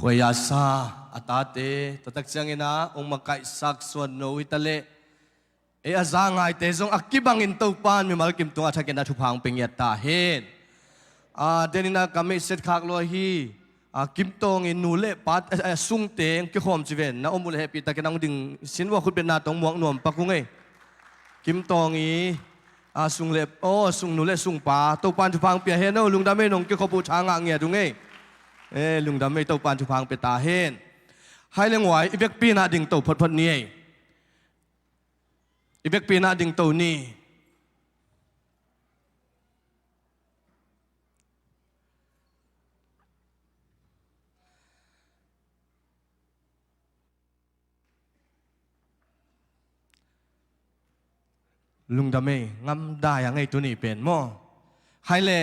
Puai a sa a tate, tua tak ciangin ah hong makaihsak suan no hi ta leh, ei a za ngaite zong a kibangin Topan mimal kim tungah thakin a thupha hong pia ngiat ta hen. A, denin ah ka meihset khak lua hi. A, Kim Tawng in nu le pa, a, a, sungte hong kikhawm ci ven, na om uh leh hehpihtakin hong ding sin vua, khutbetna tawh muak nuam pak ung ei. Kim Tawng i, a, sung le, aw, sung nu le sung pa, Topan thupha hong pia hen aw, lungdam ei, nong kikhop uh tha ngah ngiat ung ei. E, lungdam ei, Topan thupha hong pia ta hen. Hai le nguai, i vekpi in ah dingto photphot ni ei. I vekpi in ah dingto ni. Lungdam ei, ngamdai a ngei tuni pen maw. Hai le,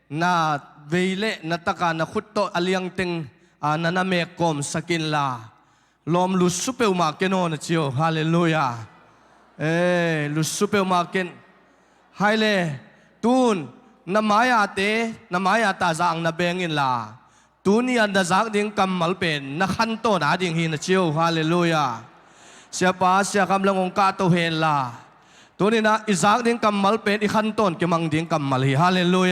na vei le na taka na khut tawh a liangteng, a, na na mek kawmsak inla, lawm lutsu peuhmah ken aw na ci aw. Halleluiah. E, lutsu peuhmah ken. Hai le, tun, na mai-ate, na mai-a ta zang na beng inla, tuni a na zak ding kammal pen na khantawn a ding hi na ci aw. Halleluiah. Siapa, siakham lang hong kahto henla, tuni in ah i zak ding kammal pen i khantawn kimang ding kammal hi. Halleluiah.